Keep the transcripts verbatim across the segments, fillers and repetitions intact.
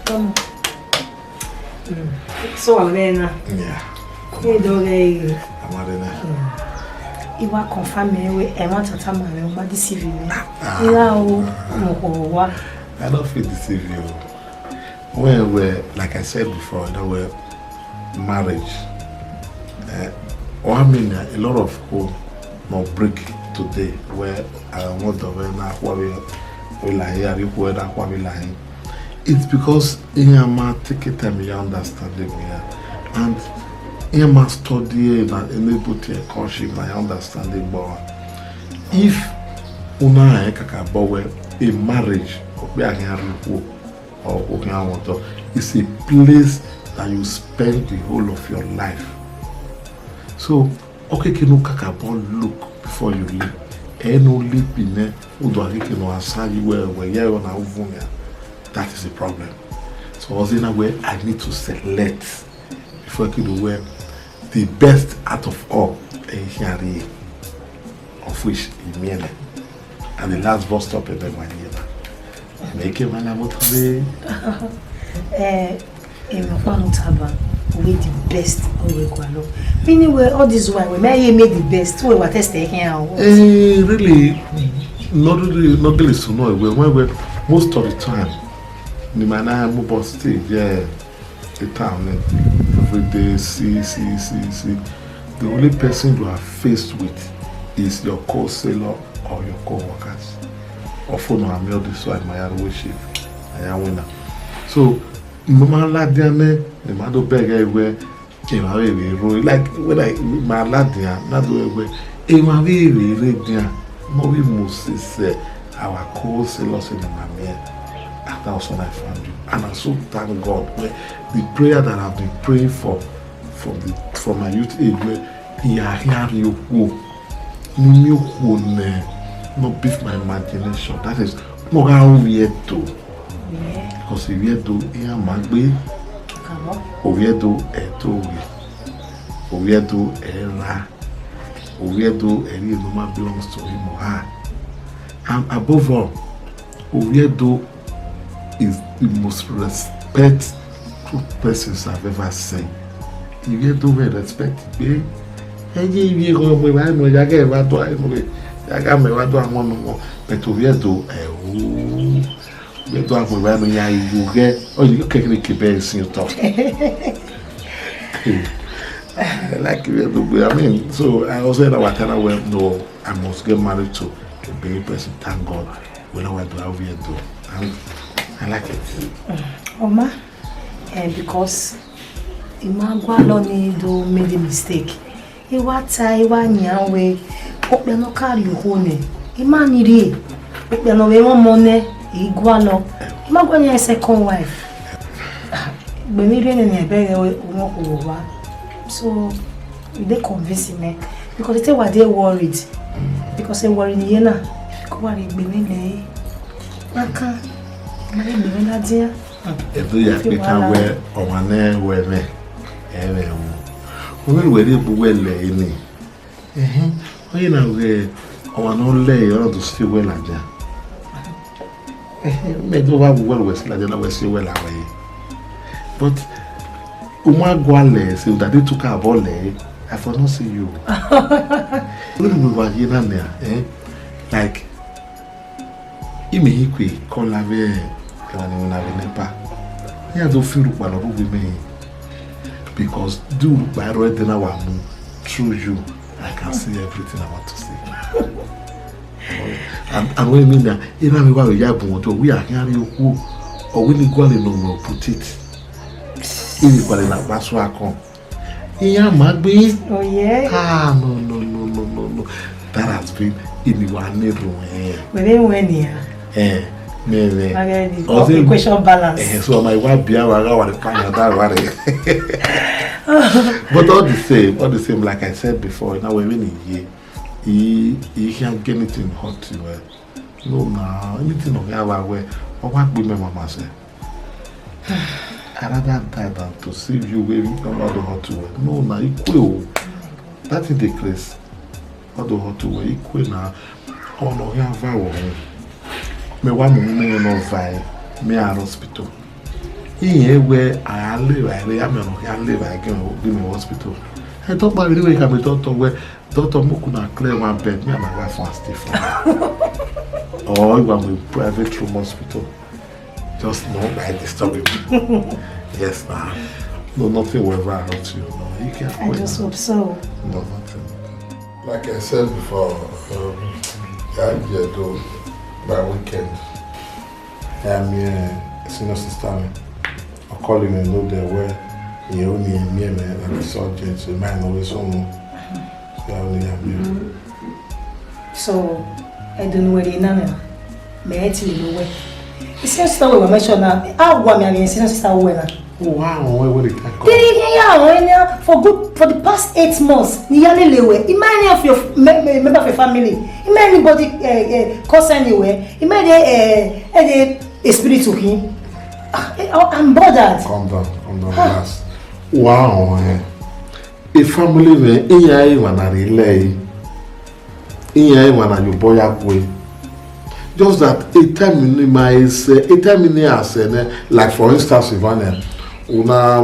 So, wa mwẹ na. Yeah. Come on. Ye do ghe. Amare na. I wa confirm ẹ wẹ, ẹ wa tata ma mwẹ, ọ ma deceive mwẹ. Ah. I ra o, mo ko wa. I don't feel deceive you. Well, well, like I said before, you know, well, marriage. Uh, I mean, a lot of home no break today where I want to, when I, where we, we like here, you where that, where we like. It's because iran ma take time, you understand them here. And iran ma study na enable to encourage na understanding more. If una e kakabọ wẹ a marriage, ọ kpe a khian rhie okhuo, ọ kpe a khian mwẹ otọ, it's a place that you spend the whole of your life. So, ọ keke ne u kakabọ look before you leap. Ẹ ne u leap nẹ, u do a keke ne ọ sa yi wẹ, wẹ ya ẹre na u vun nia. That is the problem. So, ọ zẹ na wẹ, I need to select before I could do well. The best out of all, ẹ i khian rhie, of which I miẹn nẹ. And the last bus stop, ebe wa ye na. Make him an motor. Eh, emi ọkpa nu taba, we the best, we gualọ. Meaning, we all this while, we may ye me the best, we wa test e khian o. Eh, really, not really, not really so, no, we, we, we, most of the time, ni ma na mu bus stage, yeah. The town, eh, every day, see, see, see, see. The only person you are faced with is your co-sailor or your co-workers. Often, I'm here this way, my other way ship. I am winner. So, mama ladian, eh, ma do beg everywhere. Emwa vbe vbe rre, like, when I, ma ladian, na do wẹ, emwa vbe vbe rre dian, ne ọ vbe mu sẹ, our co-sailors ne ma miẹn, after also I found you. And I so thank God, wẹ, the prayer that I've been praying for from the, from my youth age, wẹ, I ya khian rhie okhuo, ne I miẹn okhuo nẹ, no beat my imagination. That is, ne ọ gha ru vbe Ẹdo. Because ivbi Ẹdo iran ma gbe, ovbi Ẹdo ẹre to ghe, ovbi Ẹdo ẹre ra, ovbi Ẹdo ẹre no ma belongs to him or her. And above all, ovbi Ẹdo is the most respectful persons I've ever seen. Ivbi Ẹdo vbe respect gbe. Ẹ ye ivbi eghọn mu evba nọ, ya gha ẹvba do a mu, ya gha mẹ ẹvba do a mu nọ, but ovbi Ẹdo, ẹ o. Vbe do a mu evba nọ ya igho ghẹ, ọ yi kẹkẹre ke bẹ sin otọ. I like it, I mean, so I also had a watana where, no, I must get married to a big person. Thank God. When I went to Oviedo, I, I like it. Oma, eh, because I ma gualọ ne I do make the mistake. I wa ta, I wa yan wẹ, okpia ne ọ ka rhie okhuo nẹ, I ma ni rhie. Okpia ne ọ vbe mwẹ ọmọ nẹ, I gualọ. I ma gualọ yan second wife. Gbe emwi rre nene ẹbẹre, ọmọ khuo vbe owa. So, e dey convince mẹ, because I te wa dey worried. Because e worry ne I ye na, I feel ko wa rhie egbe mwẹ nẹ. Akan, ma rhie egbe mwẹ ladian. Ẹdo ya kpeta wẹ ọmwa ne wẹ mwẹ, ẹ mwẹ wu. Wẹ vbe wẹ rhie egbe uwẹ lẹ ẹre ni. Ẹhẹn, ọ ye na wẹ ọmwa ne ọ lẹ ẹre, ọ na do si wẹ ladian. Ẹhẹn, mẹ do wa wu wẹ wẹ si ladian na wẹ si wẹ la wẹ. But u ma gualọ ẹre, sẹ u da de tu ka bọ lẹ ẹre, I for not see you. Wẹ vbe wa ye na nian, eh? Like, imẹ i kue kọla vbe emwa ne winna vbe NEPA. Iran do fi urhukpa ne ọ rre uwu imẹ. Because the urhukpa ẹre ẹdẹ na wa mu, through you, I can see everything I want to see. And, and when I mean that, if I mean, why we have one to, we are here, you who, or we need one in no put it. If you call it like, that's why I come. Iran ma gbe. Oh, yeah. Ah, no, no, no, no, no, no. That has been in the one room. Wẹ vbe wẹ nian. Eh, me, me. Ọ zẹ equation balance. Eh, so my wife be our, our plan that one. But all the same, all the same, like I said before, now we win a year. He, he can't get anything hot to, eh. No, na, anything of your way. Ọ wa gbe me mama say. I rather die than to see you where you come out of hot to. No, na, I kwe o. That is the case. Ọ do hot to, I kwe na. Ọ nọ ya va wọ. Me wa mu me no vai. Me a hospital. Iran wẹ a gha le evbare, a miẹn ọmọ khian le evbare gie mwẹ hospital. Ẹ, doctor vbe ne wẹ khama doctor wẹ, doctor, make una clear one bed, me and my wife wan stay for now. Or you want a private room hospital. Just no, I disturb you. Yes, now. No, nothing will ever hurt you. No, you can I just hope so. No, nothing. Like I said before, um, yeah, yeah, though, by weekend, I am here, senior sister me. I call him and know there where he only me, man, and it's urgent, so mine always on. So I only am here. So, ẹdun ne uwẹ rhie na nian, mẹ i ti lele uwẹ. Senior sister wẹ wa mention na, a wa mẹ a rhie senior sister wẹ na. Who, how, where, where the time come? He, he, yeah, when, uh, for good, for the past eight months, ni ya lele wẹ. He mind any of your f-, me-, me-, member of your family. He mind anybody, uh, uh, concern you, eh? He mind, uh, uh, a spirit to him. Ah, eh, oh, I'm bothered. Calm down, calm down, relax. Wow, eh. A family man, iran emwa na rhie lẹe, iran emwa na ye obọ ya kue. Just that a time ni ma sẹ, a time ni a sẹ nẹ, like for instance, Ivania, una,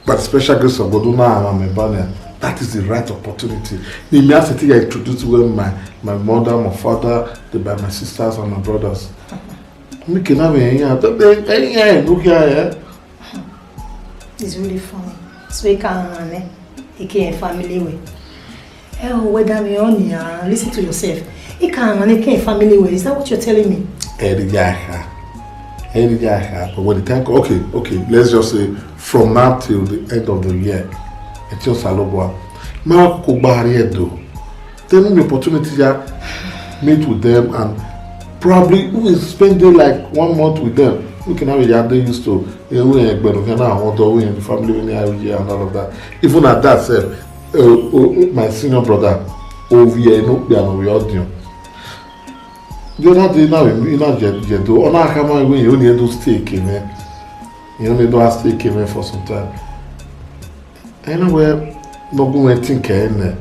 by the special grace of God, una a mwẹ Ivania, that is the right opportunity. Ni mi a sẹ te ya introduce wẹ my, my mother, my father, the, by my sisters and my brothers. Mi ke na vbe iran, iran no khia, eh? It's really funny. So he can't run, eh? He can't family way. Eh, oh, whether me or nian, listen to yourself. He can't run, he can't family way. Is that what you're telling me? Ẹrigha kha. Ẹrigha kha. But when the time co-, okay, okay, let's just say from now till the end of the year, it's just a lot. Ma ko gba rrie do. Then the opportunity ya meet with them and probably we will spend day like one month with them. We can have a day used to, eh, we ain't gbẹdun can now, although we in the family, we in the and all of that. Even at that, sef, uh, uh, my senior brother, Ovie, no, we are no, we are audience. The other day now, you know, you do, on our camera, we only do stay, man. You only do stay, man, for some time. Anyway, no go and think, eh, nẹ.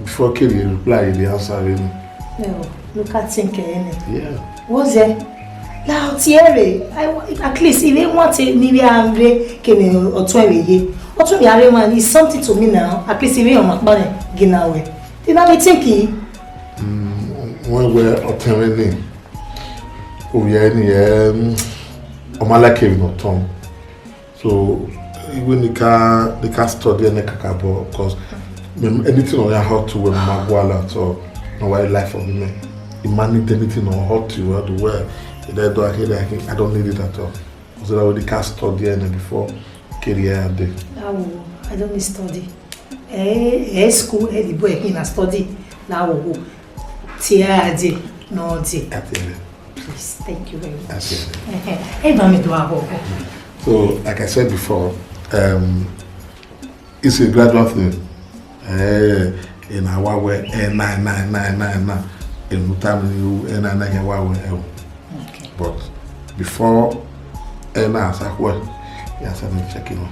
Before Kelly reply, the answer, really. No, look at think, eh, nẹ. Yeah. What's that? Now, Thierry, I, at least, if they want to, maybe I'm very, can you, or twenty year. Or twenty year, man, is something to me now. At least, if you're my man, get away. Then I will think it. Mm, when we're autonomy, we are in the, um, on my like, you know, Tom. So, even they can, they can study any kakabo, 'cause anything on your hot to when Magwala, so no why life of me. If man need anything on hot to you, I do well. If I do, I, I, I don't need it at all. So that way they can study any before career day. Oh, I don't need study. Eh, eh, school, eh, the boy can study. Now, teacher, no, day. At the Please, thank you very much. Okay. Eh, eh, ẹ bá mi do àbọ̀. So, like I said before, um, it's a gradual thing. Eh, in our way, eh, nine, nine, nine, nine, nine. In time, you, eh, nine, nine, you are, eh. Okay. But before, eh, na, sa, well, yes, I'm checking.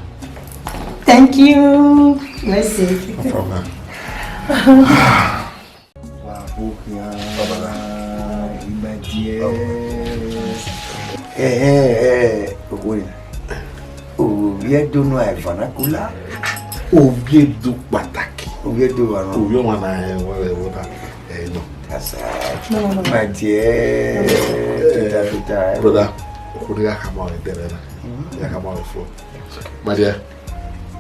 Thank you. Let's see. No problem. Wa bo khian. Baba da. Ima die. Ẹ, ẹ, ẹ, owo na. Ovbi Ẹdo nọ a vernacular. Ovbi Ẹdo kpataki. Ovbi Ẹdo wa nọ. Ovbi ọmwa na, ẹ, wẹ, wẹ, wẹ, ẹ, nọ. That's right. No, no, no. Ima die. Peter, Peter. Brother, okhuo ne I gha khama ruẹ ẹdẹrẹ na. Mm-hmm. I gha khama ruẹ fo. Ima die.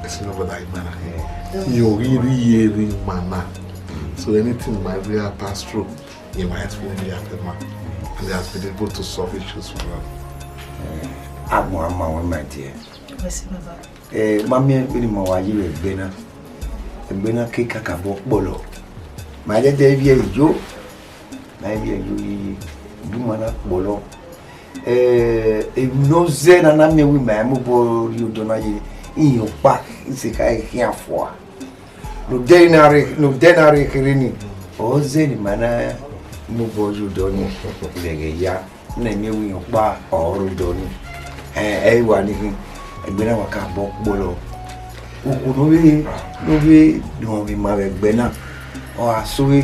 It's not what I mean. You really hearing mana. So anything my real pass through, you might feel me after man. And they have been able to solve issues for them. Agbọn ama wẹ, my dear. Wẹ si, baba. Eh, mami, vbene ima wa ye vbe egbe na. Egbe na ke kakabọ kpọlọ. Ma dẹdẹ vbiẹ yo. Ma vbiẹ yo, ye, ye. Ima na kpọlọ. Eh, emwi ne ọ zẹ ne a na miẹn wẹ ima mobọ rrie odọ na ye, iran ọkpa, isẹka khian fua. Ne odẹ na rre, ne odẹ na rre kherhe ni, ọ zẹ ne ima na mobọ rrie odọ ni, vbe ẹghẹ ya, ne a miẹn wẹ iran ọkpa ọ rre odọ ni. Eh, ẹ i wa ni khin, egbe na wa ka bọ kpọlọ. Okhuo ne ọ vbe, ne ọ vbe dọnmwẹ ima vbe egbe na, ọ gha sẹ ọre,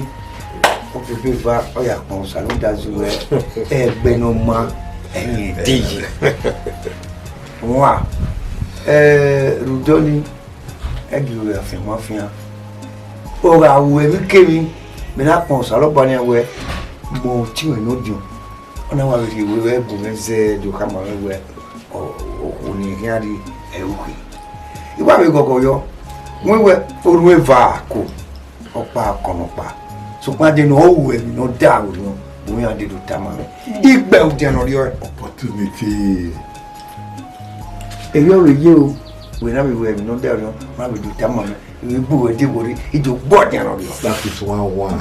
ọ fẹfẹ eva, ọ ya kpọnmwẹ Osa ne ọ da zẹ uwẹ, egbe ne ọ ma, ẹyin de yi. Wan, eh, rhunmwuda ọnii, ẹ gie ruẹ afianma fian. Ọ gha ru emwi kemwi, mẹ na kpọnmwẹ Osanobua nian wẹẹ, mẹ ọtẹn mwẹ ne ọ diọn. Ọ na wa vbe rhie wẹ vbe ẹbu mwẹ zẹ do khama mwẹ wẹẹ, ọ, okhuo ne I khian rhie ẹre ukhi. I wa vbe ghọghọ yọ, wẹ wẹ orhu eva ko, ọkpa ọkọnọkpa. Sokpan de ne ọ ru emwi ne ọ da aro nọ, u iran de do tama mwẹ. I gbe udian ne ọ rriọ. Opportunity. Erriọ vbe ye o, wẹ na vbe ru emwi ne ọ da aro nọ, ọ na vbe do tama mwẹ. I vbe gbe uwẹ de vbọ rre, I do gbe udian ne ọ rriọ. That is one one.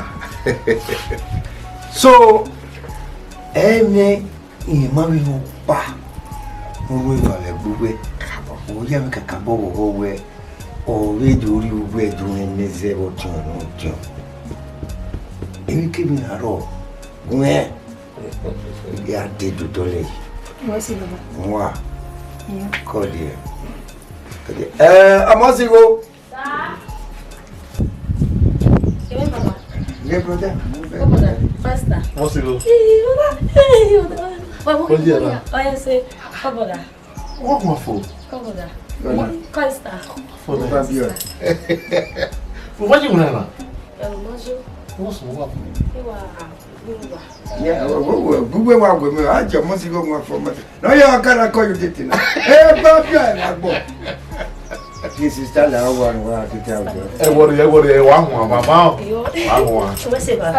So, ẹmwẹ, irẹn ma vbe rhie ọkpa ne ọ ru eva vbe ẹgbẹ uwẹ. Ọ ya mwẹ kakabọ vbe ọghọ wẹẹ, ọ vbe do rhie uwẹ do rẹn ne zẹ vbe ọtiọn ne ọtiọn. Emwi kemwi a rrọọ, wẹẹ, ya de do dọlẹ yi. What's it about? Wa. Yeah. Call there. Call there. Eh, Amasigho. Sir? Kevin, Baba. Yeah, brother. Come on, Pastor. What's it about? Hey, Baba. Hey, Baba. What's it about? Oh, yeah, sir. Come on. What, what for? Come on. What? Call star. For the Baba, yeah. For what you want now? Um, bonjour. What's what? You are, you are. Yeah, we, we, we, we, we, we, we, I just must go one for my. No, you can't call you this thing. Hey, Baba, yeah, Agbo. This is Stella, I want to tell you. Ẹ wọrẹ, ẹ wọrẹ, ẹ wá hùn àmà máa. Wá hùn à. What's it about?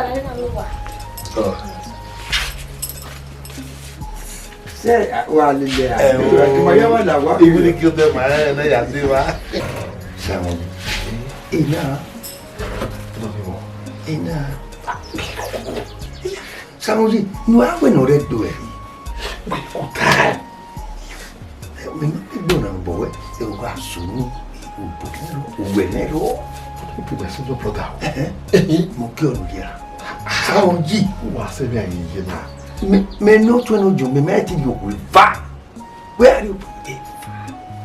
Sẹ wa lele a. Ẹ o. Ìwé ni kí o tẹ màá ẹ náà yà sí wa. Sàmúlì. Iná. Iná. Sàmúlì, nu awẹ nọ rẹ do ẹ. Kò tá. Mẹ ne I gbọna obọ wẹ, ẹ wa sunu, obọ nẹ rọ, uwẹ nẹ rọ. Ibu wẹ sẹ your brother. Ẹhẹn. Mo kí ọ lulẹ ra. Sàmúlì. Wa sẹ vbe a ye ye na. Mẹ, mẹ ne ọ tuẹ ne ọ jọ, mẹ, mẹ ti yo we va. Where are you?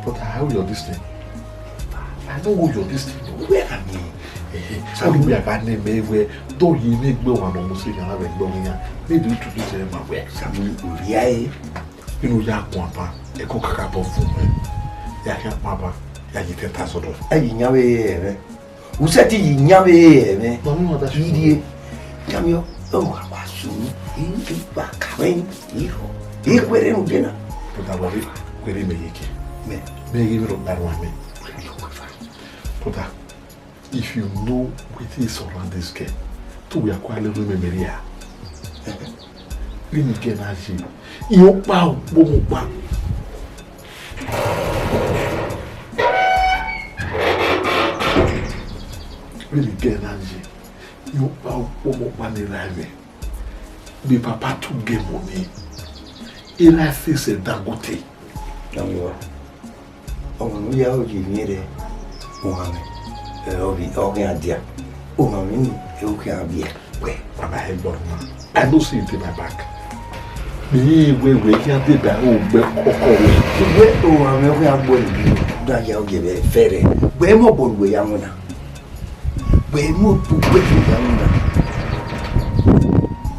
But I hold your this thing. I don't hold your this thing. Where am I? Eh, eh, sorry, we are gonna name me where, though you need me one almost like another going on. Need to introduce him my way. Samuel Uriae. You know, ya kwampa, e ko kaka bo fun me. Ya kha kwampa, ya yi ten thousand dollars. Ayi nya we ere. Usẹ ti yi yan vbe ẹmwẹ. Mami, what that shit? Irie. Tamiọ, ọ wa wa sunu, i, i ba ka vẹ, i ho. I kuẹre nu je na. Brother, worry, worry me yeke. Me. Me ye me ro daru ame. Brother, if you know wetin surround this girl, to we are quite little me, Maria. Let me get that shit. Iyo pa, bomo pa. Vbene I gie na ye, I kpa ukpọmọ ọkpa ne erha mwẹ, ne papa tu gie mu ni, erha face Dangote. Ọmọ ne u ya ro ye emwi rẹ uwanmwẹ, ẹ, ọ ghi, ọ khian dia. Uwanmwẹ ni, ẹ, u khian biẹ. Wẹ, baba hẹ gbọrọ ma. I no see it in my back. Mi wẹ wẹ ya deba ogbe ọkọ wẹ. Wẹ uwanmwẹ ọ khian gbe ẹre, da ya ogie vbe fẹrẹ. Wẹ mọ obọ ne uwẹ ya winna. Wẹ mọ obọ ne uwẹ ya winna.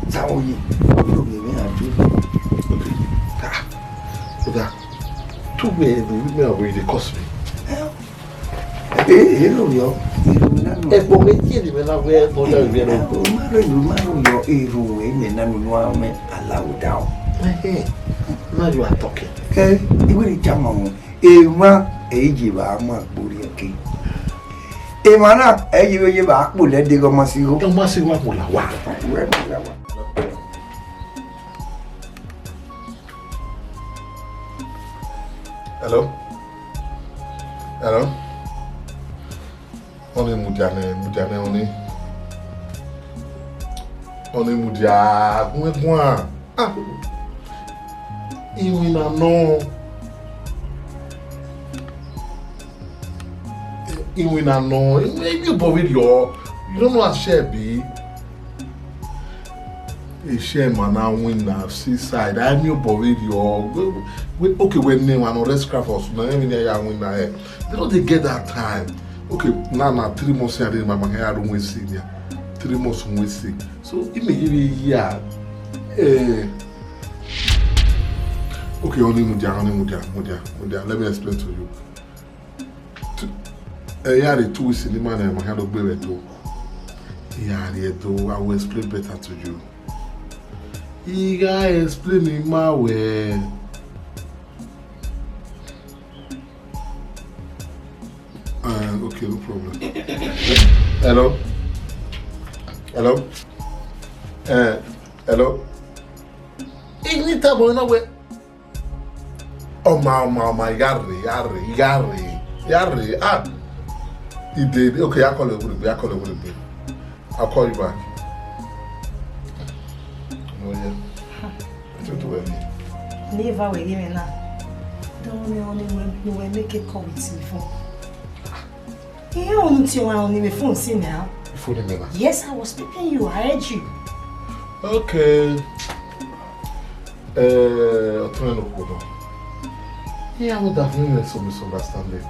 Sa oye, ọdọ mi, mi a ju. Okay. Ah, okay. Two men, the women are going to curse me. Eh, eh, eh, no, yo. Ẹkpo vbe tie ni mẹ na wẹ, mo ya vbe rẹ. O ma rẹ, o ma rẹ, yo, ero wẹ, mẹ na nu nu ame allow down. Eh, eh. Now you are talking. Eh, iwe ni chama won. Emwa, e ye ba ma gbori eke. Emwa na, e ye ye ba kpo lẹ de gọ ma si ho. Ọ ma si wa mo la wa. Wẹ mo la wa. Hello? Hello? Ọni mudia nẹ, mudia nẹ ọni. Ọni mudia guan guan. Ah. Iwinna nọ. Iwinna nọ. Iwinna, emi obọ vberriọ. You don't know as share be. Eshẹ ma na winna, see side. A miẹn obọ vberriọ. We, we, okay, wẹ ne emwa nọ rre scrap house na, emwi ne a ya winna hẹ. They no dey get that time. Okay, now na three months ya dey, my man ya do we see ya. Three months we see. So, he may give me year. Eh, Okay, honey, mudia, honey, mudia, mudia, mudia. Let me explain to you. Two, eh, yeah, the two weeks in the man, eh, my hand will be ready. Yeah, the do. I will explain better to you. He gonna explain in my way. Uh, okay, no problem. Hello? Hello? Uh, hello? Ignita boy, no way. Oh my, oh my, oh my, yare, yare, yare, yare. Ah, he did. Okay, I'll call you. I'll call you. I'll call you back. Oh yeah. Tutu wẹ ni. Never wẹ ghe mwẹ na. Don't me only when you were make a call with me phone. You only to one only me phone see now. Phone me na. Yes, I was picking you. I heard you. Okay. Eh, ọtẹn no khuo nọ. Yeah, I would have been some misunderstanding.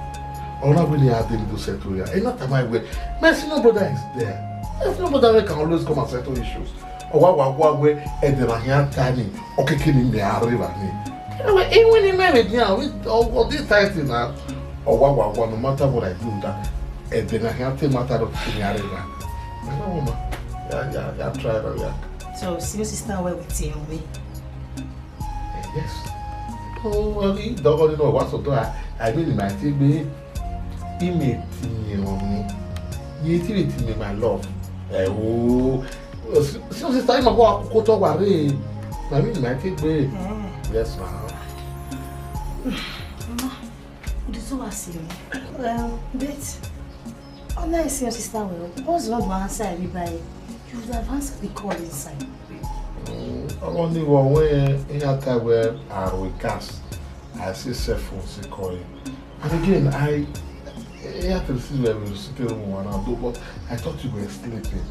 All I really had them to settle here. And not my way. My senior brother is there. My senior brother can always come and settle issues. Ọ wa wa wa wẹ ẹdẹ na hia ta ni, ọ keke ni mẹ a rre evba ni. Ẹwẹ, even in my media, with all, all this tight thing na, ọ wa wa wa, no matter what I do, that ẹdẹ na hia te matter of keke ni a rre evba. I don't know, ma. Ya, ya, ya try na, ya. So, see your sister well with you, me? Eh, yes. Oh, well, he don't know what to do. I, I mean, my thing be, he may think you know me. You think it me, my love. Eh, oh, so, so sister, you go to worry. I mean, my thing be. Eh. Yes, ma'am. Mama, this is what I see. Well, but Honestly, your sister well. Once you want to answer everybody, you would have answered the call inside. Mm, ọmọ ni wọ wẹ, iran ta wẹ aro gas. I see cell phone, see call. And again, I, I had to see where we sit in room one and do, but I thought you were sleeping.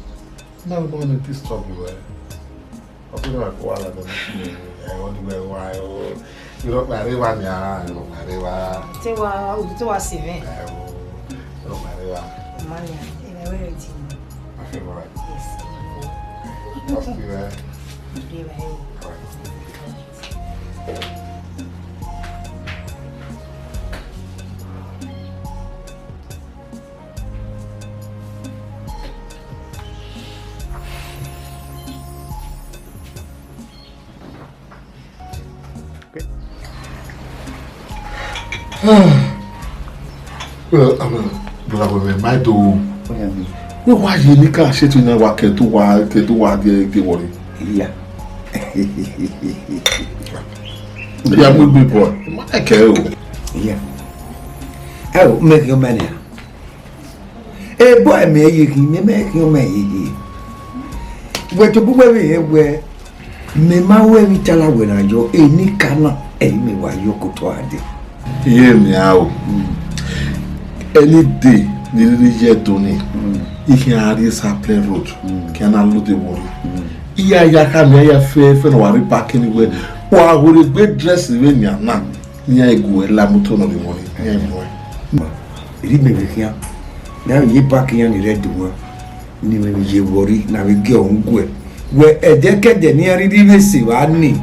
Now we want to disturb you, eh? Ọkùnrin náà kó wà lọ́dọ̀ mi. Ẹ, wọ́n ti gbẹ wá, ẹ, o. Irọ́ parí wa ni, ah, irọ́ parí wa. Tí wa, tí wa sì mí. Ẹ, o. Irọ́ parí wa. Mami, ẹ, ẹ, wẹ́rẹ́ ti mọ̀. I feel all right. Yes. Just be there. Be there. All right. Well, I'm a brother, we might do. What do you mean? We why you need to shit in our kid to why, kid to why they, they worry. Yeah. Yeah, we be boy. My care. Yeah. Oh, make your money. Ebo ẹmẹ ye khin, mẹ mẹ khian mẹ ye ye. Wẹ tobọ wẹ vbe hẹ wẹ, mẹ ma wẹ vbe itara wẹ na yọ, enikana, ẹ i mẹ wa yọ kotọ a dee. Iye mia o. Any day ni rhirhi ye do ni, I khian rrie Sapele Road, khian na load vbe orhu. Iya ya kha mẹ ya fẹfẹ ne wa rre parking wẹ, wa ghe gbe dress vbe nian na. Iran gu ẹre la moto nọ vbe wọn ni, iran mu ẹre. Erha mẹ vbe khian, ne a vbe ye park iran ni rre Ẹdo wan, ne imẹ vbe ye Warri, ne a vbe gie ọhun guẹ. Wẹ ẹdẹkẹdẹ ne iran rhirhi vbe sẹ evba ni,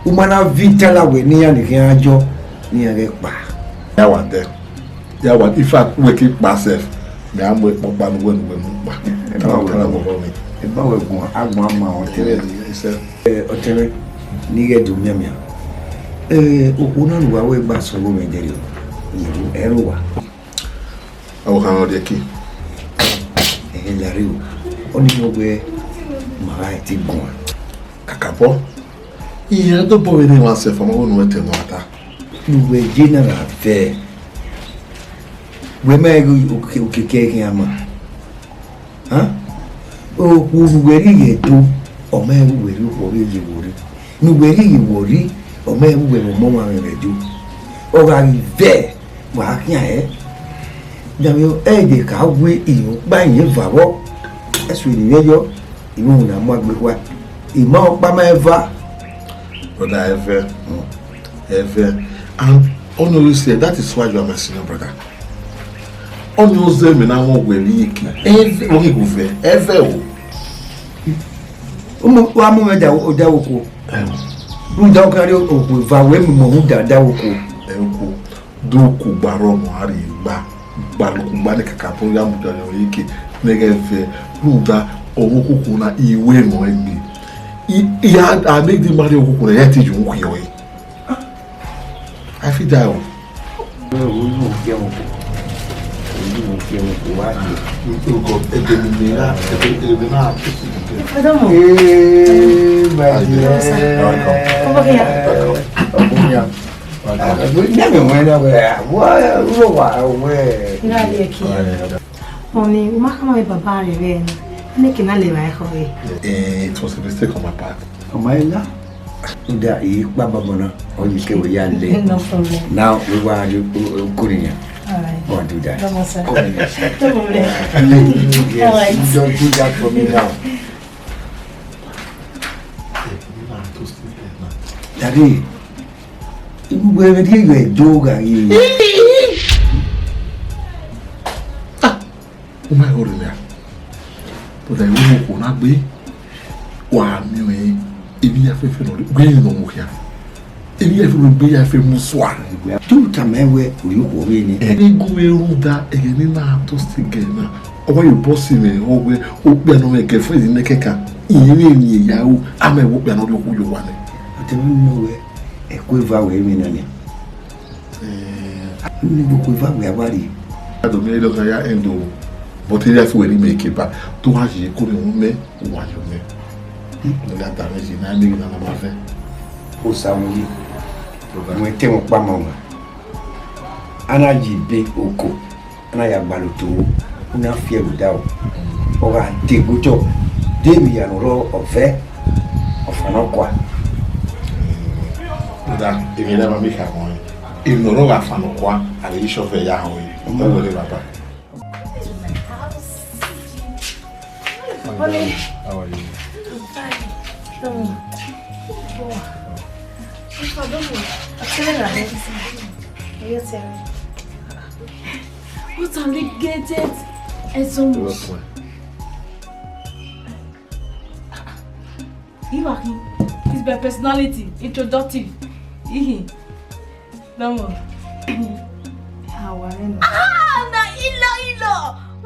u ma na viọ itara wẹ ne iran ni khian yọ, ne iran ghẹ kpa. Ya wa dẹ, ya wa, in fact, wẹ ke kpa sef, mẹ a mu ẹkpọ kpa ne uwẹ ne uwẹ mu kpa. Ẹ ba wẹ guan, ẹ ba wẹ guan, a guan ma ọtẹn. Ẹ, ọtẹn mwẹ, ne I ghẹ do mianmian. Ẹ, okhuo na ne uwa wẹ gba sẹ ọghe mwẹ dẹrriọ, ẹ ro wa. Ọ khan ọ rrie ẹki. Ẹhẹn, la rre o. Ọnii nọ wẹ ma gha te guan. Kakabọ, iran do bọ vbe rre emwa sef, ọmọ vbene uwẹ te nọ ta. Ne uwẹ ye na gha vẹ, wẹ ma ghe okiekie khian ma. Okhuo ne uwẹ rhie ye Ẹdo, ọ ma rẹn vbe uwẹ rhie okhuo ọghe ye Warri. Ne uwẹ rhie ye Warri, ọ ma rẹn vbe uwẹ mwẹ ọmọ ọmwa mwẹ vbe Ẹdo. Ọ gha ghi vẹ, wa khian hẹ. Danmwehọ, ẹ i de ka wẹ irẹn ọkpa irẹn eva vbọ, ẹse ne imẹ yọ, imẹ na mu agbe khua. Ima ọkpa ma eva. Brother, ẹvẹ, ẹvẹ. And honestly, that is why you are my senior brother. Ọnii ọ zẹ mẹ na mwẹ wẹ vbe iyeke. Ẹvẹ, ọ ghi gu vẹ, ẹvẹ o. Umu, wa mu mwẹ dia, dia wo kuo. Em. Rhunmwuda ọ gha rrie okhuo eva wẹ mu imẹ rhunmwuda da okhuo. Ẹ okhuo, do kugba rrọọ nọ a rhie gba, gba kugba ne kakabọ ya mudia yọ eke, ne ghẹ vẹ, rhunmwuda ọmọ okuku na, I ru emọ egbe. I, I a, a make the marry okuku na, I te ju mu khiọ ẹre. I fit die o. Oyi mu khian mu ko. Oyi mu khian mu ko wa ye. Ogo, ebe ni mi na, ebe, ebe na. Ọdọmọ. Ee, my dear. You're welcome. Come over here. Welcome. Come here. Welcome. Ah, ne me wẹ na wẹ, wa, wa, wẹ. Nga ye ki. Ọni, u ma khama vbe baba rẹ vbe na. Neke na leva ẹkhọ rre. Eh, it was a mistake on my part. Ọ ma i la. Uda, I kpa baba na, ọ ye ke wẹ ya le. No problem. Now, we wa ri ukuri yan. All right. Go and do that. Come on, sir. Come on, sir. Come on, man. Yes, all right. You don't do that for me now. Daddy, igbugbe ẹmwẹ die yọ ẹdo gha ghi. Ah, u ma ho rre nẹ. But I will walk on that way. Wa miẹn ọẹn, emwi ya fẹfẹ nọ, gbe ne ọ mu khian. Emwi ya fẹfẹ nọ, gbe ya fẹ mu sua. Tu tama wẹ, u yo khuo vbe ne. Ẹ, gu vbe rhunmwuda ẹghẹ ne I na toast girl na. Ọ wa ye boss mwẹ, ọ wẹ, okpia nọ mwẹ girlfriend nẹ kẹkan. Irẹn vbe emwi ya ru, a ma wẹ okpia nọ rhie okhuo ye owa nẹ. Ọtẹn mwẹ nọ wẹ, ẹko eva wẹ emwi na nian. Eh. Ne ẹko eva wẹ a wa rrie. A do miẹn lọkhan ya end o. But erriọ fo wẹ ne imẹ ke ba. To wa ye ẹko ne u mẹ, u wa ye mẹ. Ne a da mwẹ ye na, ne na ma vẹ. Osa mu yi. Mu etẹn mwẹ ọkpa ma wa. A na yi ebe oko, a na ya gbalọ otọ, u na fi ẹre odaro. Ọ gha degbe otọ, de emwi hia ne ọ rrọọ ọvẹ, ọfan ne ọ kua. Rhunmwuda, emwi ne a ma miẹn kha wọn, emwi ne ọ rrọọ gha ọfan ne ọ kua, a vbe ye shop ya họn ẹre. Ọ wẹẹ baba. Honey. How are you? I'm fine. Don't. Don't. Don't. Don't. What an educated and so much. Iwaki is by personality, introductive. Ihi. Domo. How are you? Ah, na ilo ilo.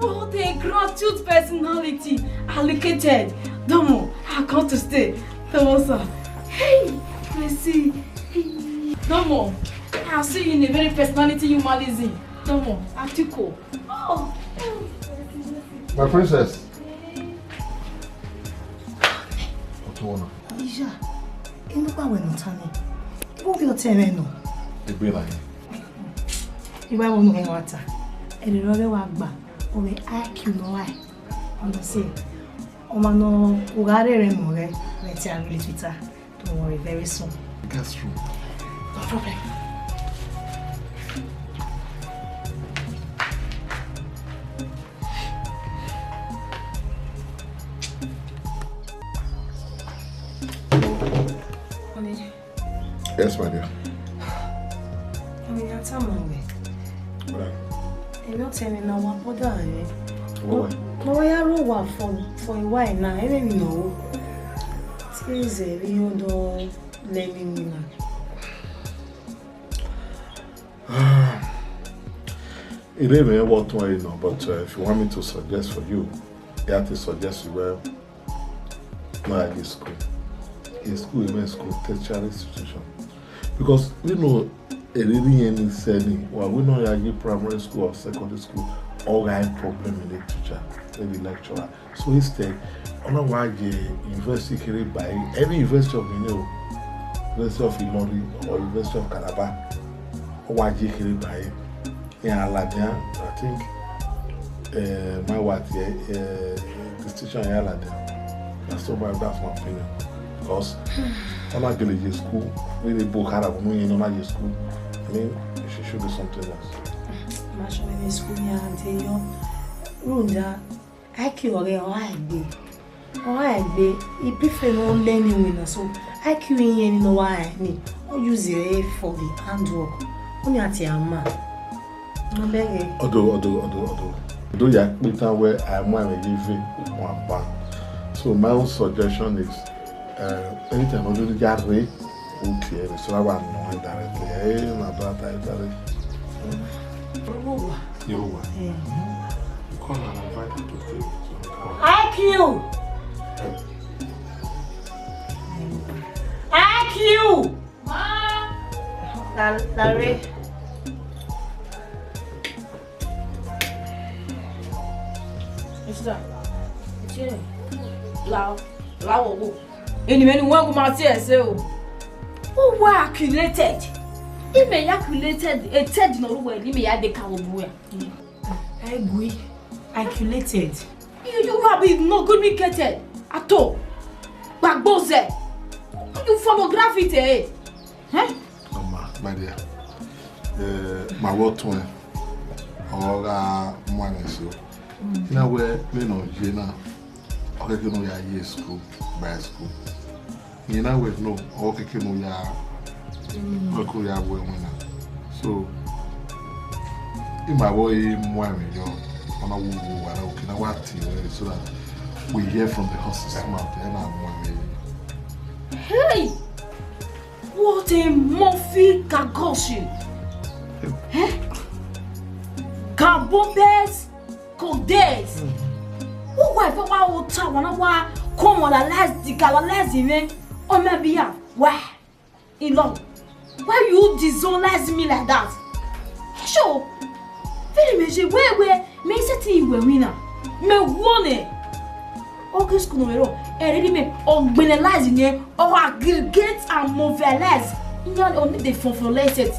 What a gratitude personality. Allocated. Domo, I come to stay. Domo, sir. Hey, Mercy. Domo, I see you in a very personality humanism. Domo, Atiko. Oh. My princess. Ọtọwọna. Iya, inọkpa wẹ ne ọ ta nẹ. Iwẹ ovbi ọtẹn mwẹ nọ. Egbe na hin. Iwẹ vbe unu hẹn wa ta. Ẹre rọ ghẹ wa gba. Ọ vbe I Q nọ rae. Ọna sẹ. Ọmwa ne u gha rherhe mọ ghẹ, mẹ te a rhie Twitter. Don't worry, very soon. That's true. No problem. Honey. Yes, my dear. Honey, I tell my way. What? Ẹ yọ tẹmẹ na wa bọda rẹ. What? Mo wa ya ro wa for for a while now. Ẹ mi no. Ti ze ri yo do le mi ni na. It ain't me what to, you know, but uh, if you want me to suggest for you, you have to suggest you well. No, I get school. In school, you mean school, tertiary institution. Because we know a lady in sending, well, we know you get primary school or secondary school, all kind problem in the teacher, in the lecturer. So instead, ọna wa ye university kere ba ẹre, any university of Benin, University of Ilorin or University of Calabar, ọ wa ye kere ba ẹre. Iran ladian, I think, uh, my wife, uh, distinction iran ladian. That's so my, that's my opinion. Because ọna gele ye school, really book hard, ọna ye school. I mean, she should do something else. Masho me school ya ante yo. Runda, I Q ọghe ọgha egbe. Ọgha egbe, I prefer ne ọ learn winner, so I Q iyen ni ne ọ wa rẹn ni, ọ use ẹre for the handwork. Ọ ni a tie ama. Ọ bẹghe. Ọdo, ọdo, ọdo, ọdo. Ọdo ya kpe itan wẹ a mu ẹmwẹ ye ve wan ban. So my own suggestion is, uh, anytime ọdo ya rre, Okay, so that one no direct. Eh, na ba ta ta. Yehowa. Come and invite you to stay with us. I Q. I Q. Ma. La, Larry. Mister. Lao, lao wo. Eni mẹ ni wẹn gu ma tie ẹse o. Who were accumulated? Imẹ ya accumulated, a third nọ ru wẹ, imẹ ya de ka wo bu wẹ. Egui, accumulated. You, you have been not communicated at all. Gbagbo zẹ. You phonograph it, eh? Eh? Ọma, my dear. Eh, ma wọ tuẹn. Ọ gha mu ẹmwẹ so. Ina wẹ, vbene ọ ye na, ọ kẹkẹ ne u ya ye school by school. Ina wẹ no, ọ kẹkẹ ne u ya, ọ kẹkẹ ya wẹ winna. So, ima vbe ọre mu ẹmwẹ yọ, ọ na wu wu wa na, okay, na wa tie wẹ so that we hear from the horse's mouth, ẹ na mu ẹmwẹ yọ. Hey! What a mouthful kagoshi! Eh? Gabobes, kodes. Who wa ever wa ota wa na wa come on the last, the gala last event on my behalf? Why? In law, why you disorganize me like that? Sure. Very me je wẹ wẹ me se ti iwe winna. Me wo nẹ. All this school no ro. Ẹ rẹ me organize nẹ, or aggregate and mobilize. Iyan, ọ need the fofolaise.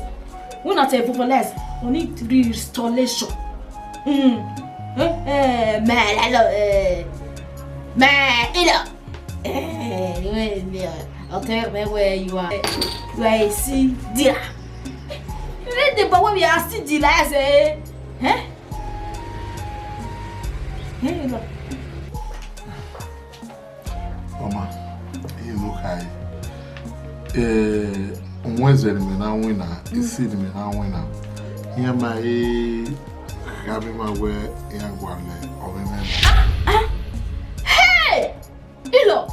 When I say fofolaise, ọ need restoration. Mm. Eh, eh, mẹ lalo, eh, mẹ ilo. Eh, you mean, uh, okay, where, where you are, you are a seed dealer. You mean the boy we are seed dealer, I say, eh? Eh, no. Ọma, iye ne u kha re. Eh, uwẹnzẹ ne imẹ na winna, isi ne imẹ na winna. Iran ma he gha vbe ma wẹ iran gualọ ọmwẹmwẹ na. Hey! Ilo,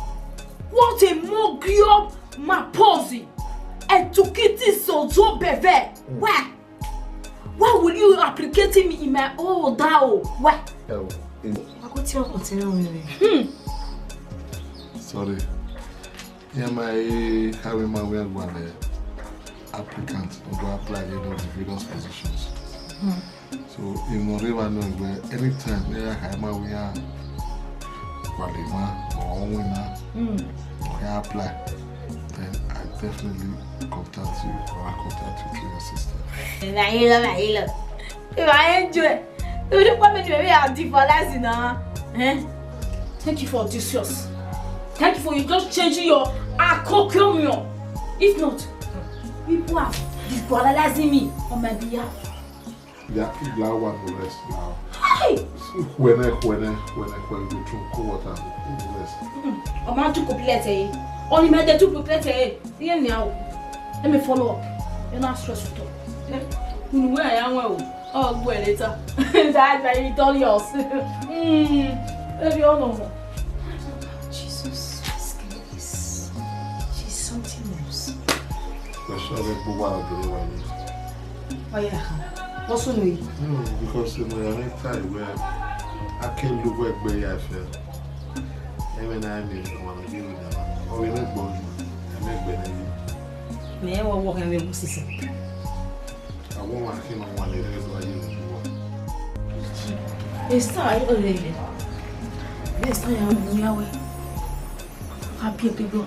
what a mugrium mapozi. Etukiti zozo bẹvẹ. Why? Why will you replicate me in my own dao? Why? Ẹ o, ẹ o. A ko tie ọkọ tie rẹ wẹẹ. Hmm. Sorry. Iran ma he kha vbe ma wẹ gualọ applicant ne ọ do apply ye the various positions. Hmm. So, emwi ne ọ rre evba nọ wẹ anytime ne iran kha ma wẹ iran gualọ emwa, or winna, Hmm. or iran apply, then I definitely contact you, or I contact you through your sister. Vayelọ, vayelọ. Vayejọ. Orí pọ́ mi ni bẹ̀rẹ̀ àdìfọ́láìsì náà. Eh? Thank you for Odysseus. Thank you for you just changing your akokiomion. If not, people have devalued me on my behalf. Ya, igba wa no rest now. Hey! Wẹnẹ, wẹnẹ, wẹnẹ, wẹnẹ, go drink cold water, go rest. Mm, ọmọ tún kò plẹ̀tẹ̀ yìí. Ọni mẹ tẹ tún kò plẹ̀tẹ̀ yìí. Iye ni a o. Let me follow up. You're not stressed at all. Unu wẹ ya wẹ o. Ọ gbẹ later. That's very victorious. Mm. Baby, oh no. Jesus, this girl is, she's something else. Wẹ sọ wẹ gbogbo àwọn obìnrin wa ni. Ọya, what's on me? No, because you know, I make time where I can't look where I feel. Ẹmwẹ na ẹmwẹ ọmọ ne ghe na, ọ vbe mwẹ gbe ọyọn, ẹmwẹ gbe ne yi. Mẹ wọ wọ kẹ vbe mu sisi. Awọ wa khin ne ọ wan ne rẹ do aye ne wa. Esta ayo le. Esta ya mu ya wẹ. A bi ebe bọ.